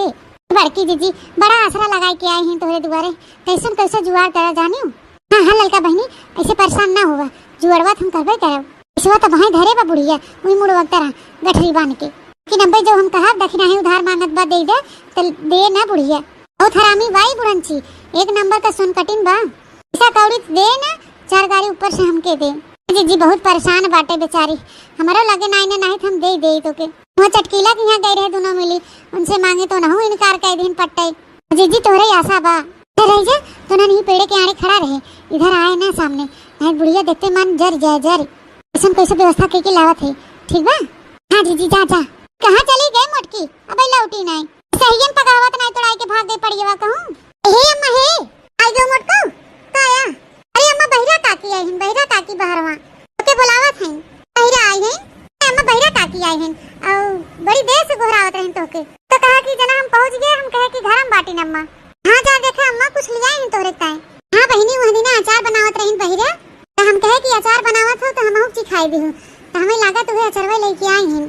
बड़की जिज्जी, बड़ा आसरा लगाए के आए हैं तोहरे दुआरे, कैसन कैसे जुगाड़ करा जानियो। हाँ, हाँ, ललका बहिनी, ऐसे परेशान ना हुआ, जुअरवा तो हम करबे करब। इसवा तो भाई धरे बा बुढ़िया, वही मुड़वा तरह गठरी बांध के। लेकिन अब्बे जो हम कहब, दखिना ही उधार मांगत बा, दे दे, तो दे ना बुढ़िया। बहुत हरामी बाई बुढ़न छी, एक नंबर का सुन कटिन बा। पैसा कौड़ी तो दे ना, चार गाड़ी ऊपर से हमके दे। जिज्जी बहुत परेशान बाटे बेचारी, हमारो लगे ना आईने, नहीं तो हम दे दे तो के। वो चटकीला के यहाँ गए रहे दोनों मिली, उनसे मांगे तो नहु इनकार कर दिन पट्टे। जिज्जी तोहरे आशा बा। इधर रह जा, तो ना नहीं पेड़े के आड़े खड़ा रहे, इधर आए ना सामने, नहीं बुढ़िया देखते मन जर जाए जर। ऐसन कैसे व्यवस्था के, के लावत है, ठीक बा? हाँ जिज्जी, जा, जा। कहाँ चली गए मोटकी? अबे लौटी नहीं। सहियन पकावत नहीं तोड़ाई के भाग गई पड़ियवा कहूँ। हे अम्मा हे, आई गो मोटको, का आया? अरे अम्मा बहिरा काकी आई हैं, बहिरा काकी बहरवा। ओके बुलावत हैं। बहिरा आई हैं। अरे अम्मा बहिरा काकी आई हैं। और बड़ी देर से गोहरावत रही तोहके। तो कहा कि जना हम पहुँच गए, हम कहे कि घर हम बाटी अम्मा। हाँ जा देखा अम्मा कुछ लिया हैं तोहरे ताए। हाँ बहिनी वह दिन अचार बनावत रही बहिरा। तो हम कहे कि अचार बनावत हो तो हम चिखाई दी हूँ। तो हमें लागत उहे अचरवा लेके आई हैं।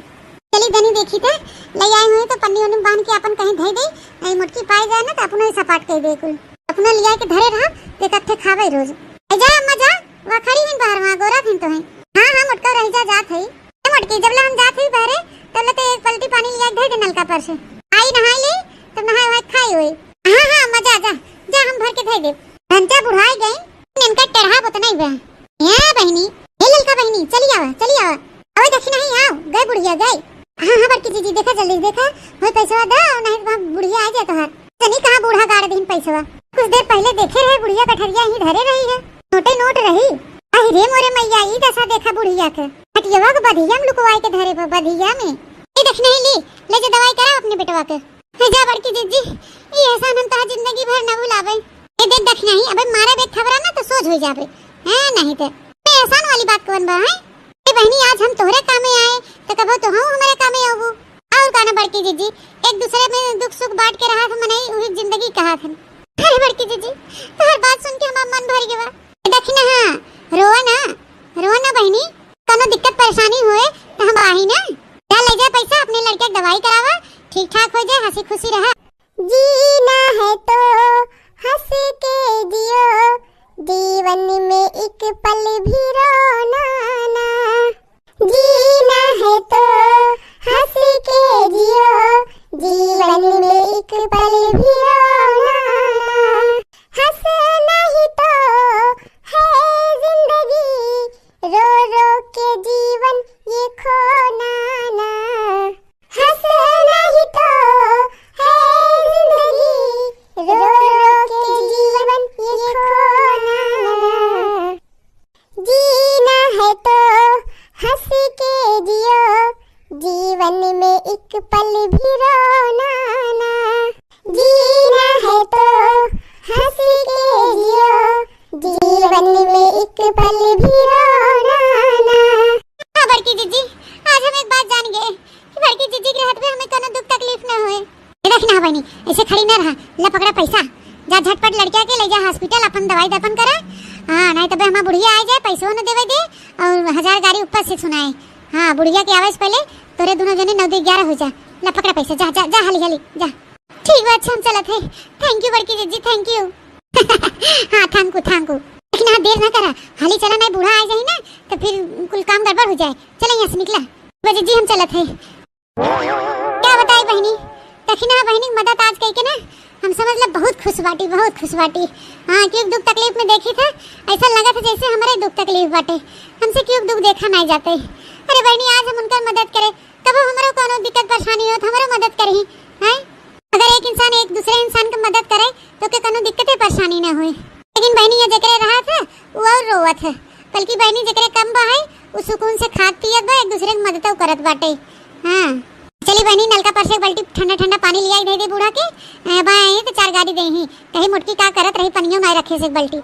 चली दनी देखी थे, ले आए हुए तो पन्नी उन्नी बांध के अपन कहीं धई दे, नहीं मोटकी पाए जाए ना तो अपनो ही सपाट कर दे कुल। अपनो लिया के धरे रहा, ते कत्थे खावे रोज। ए जा अम्मा जा, वह खड़ी हैं बाहर वहाँ गोरा थिन तो हैं। हाँ हाँ मोटका रह जा जात है। ए मोटकी जब ले हम जात ही बहरे, तब ले ते एक पलटी पानी लिया के धई दे नलका पर से। आई नहाई ले, तब नहाए वहाए खाई होई। हाँ हाँ अम्मा जा जा, जा हम भर के धई दे। घंटा बुढ़ाई गई, इनका टेढ़ा बत नहीं बा। ए बहिनी, ए ललका बहिनी, चली आवा, चली आवा। अबे देखी नहीं आओ, गए बुढ़िया गए। हाँ हाँ बड़की जीजी, देखा जल्दी देखा, होई पैसवा दो, नहीं तो बुढ़िया आ जाए तोहार। तनी कहाँ बूढ़ा गाड़ दिन पैसवा। कुछ देर पहले देखे रहे बुढ़िया कठरिया ही धरे रही है, नोटे नोट रही। अहि रे मोरे मैया, ई दशा देखा बुढ़िया के। हटियवा के बधिया में लुकवाई के धरे बा, बधिया में। ए दखिनही, ले, ले जा दवाई करावा अपने बेटवा के। हे जा बड़की जिज्जी, ई एहसान हम तोहार जिंदगी भर न भुलाबे। ए देख दखिनही, अबे मारब एक थबरा ना तो सोझ होइ जाबे। हैं नहीं तो। ए एहसान वाली बात कवन बा, हैं? ए बहिनी, आज हम तोहरे कामे आए, तो कबो तोहू हमरे कामे आबू। और का ना बड़की जिज्जी, एक दूसरे में दुख सुख बांट के रहत ह मनई, उही जिंदगी कहत हन। अरे बड़की जिज्जी, तोहर बात सुन के हमार मन भर गवा। ए दखिनहा, रोवा ना, रोवा ना बहिनी, कौनो दिक्कत परेशानी होए तो हम आही ना। जा ले जा पैसा, अपने लड़के के दवाई करावा, ठीक ठाक हो जाए, हंसी खुशी रहा। जीना है तो हंस के जियो, जीवन में एक पल भी रोना ना। जीना है तो हंस के जियो, जीवन में एक पल भी रोना ना। हंस नहीं तो है जिंदगी, रो रो के जीवन ये खोना ना। हंस नहीं तो है जिंदगी, रो रो के जीवन ये खोना ना। जीना है तो हंस के जियो, जीवन में एक पल भी रोना ना। जीना है तो हंस के जियो, जीवन में एक पल भी रोना ना। हाँ बड़की जिज्जी, आज हम एक बात जान गए कि बड़की जिज्जी के रहत में हमें कोनो दुख तकलीफ ना होए। ए दखिनहा बहिनी, ऐसे खड़ी ना रहा, ला पकड़ा पैसा, जा झटपट लड़किया के ले जा हॉस्पिटल, अपन दवाई दर्पण करा। हाँ, नहीं तबे हमार बुढ़िया आ जाए, पैसो न देवे दे और हजार गारी ऊपर से सुनाए। हाँ, बुढ़िया के आवे से पहले तोरे दोनों जने नौ दू ग्यारह हो जा। ला पकड़ा पैसा, जा, जा, जा, हाली, हाली, जा। ठीक बा, अच्छा हम चलत है। Thank you बड़की जिज्जी, thank you। हाँ, thank you, thank you। लेकिन हाँ, देर ना करा, हाली चला, नहीं बूढ़ा आ जाई ना, तो फिर कुल काम गड़बड़ हो जाए। चला यहाँ से निकला। बा जिज्जी, हम चलत है। क्या बताई बहिनी, दखिनहा बहिनी के मदद आज कई के ना, हम समझ ले बहुत खुश बाटी, बहुत खुश बाटी। हाँ, क्यों दुख तकलीफ में देखी था, ऐसा लगा था जैसे हमरे दुख तकलीफ बाटे, हमसे क्यों दुख देखा नहीं जाते। अरे बहिनी, आज हम उनकर मदद करे, कबो हमरो कोनो दिक्कत परेशानी होत, हमरो मदद करही, हैं? अगर एक इंसान एक दूसरे इंसान के मदद करे, तो के कोनो दिक्कते परेशानी ना होई। लेकिन बहिनी, ये जेकरे रहत है, उ और रोवत है, बल्कि बहिनी, जेकरे कम बा है, उ सुकून से खात पियत बा, एक दूसरे के मदद करत बाटे। हाँ, चली बहिनी, नलका पर से एक बाल्टी ठंडा ठंडा पानी लिया, दे दे बूढ़ा के। ए, बा, यहीं तो चार गारी दे ही, कहीं मोटकी का करत रही, पनियो में रखे से एक बाल्टी।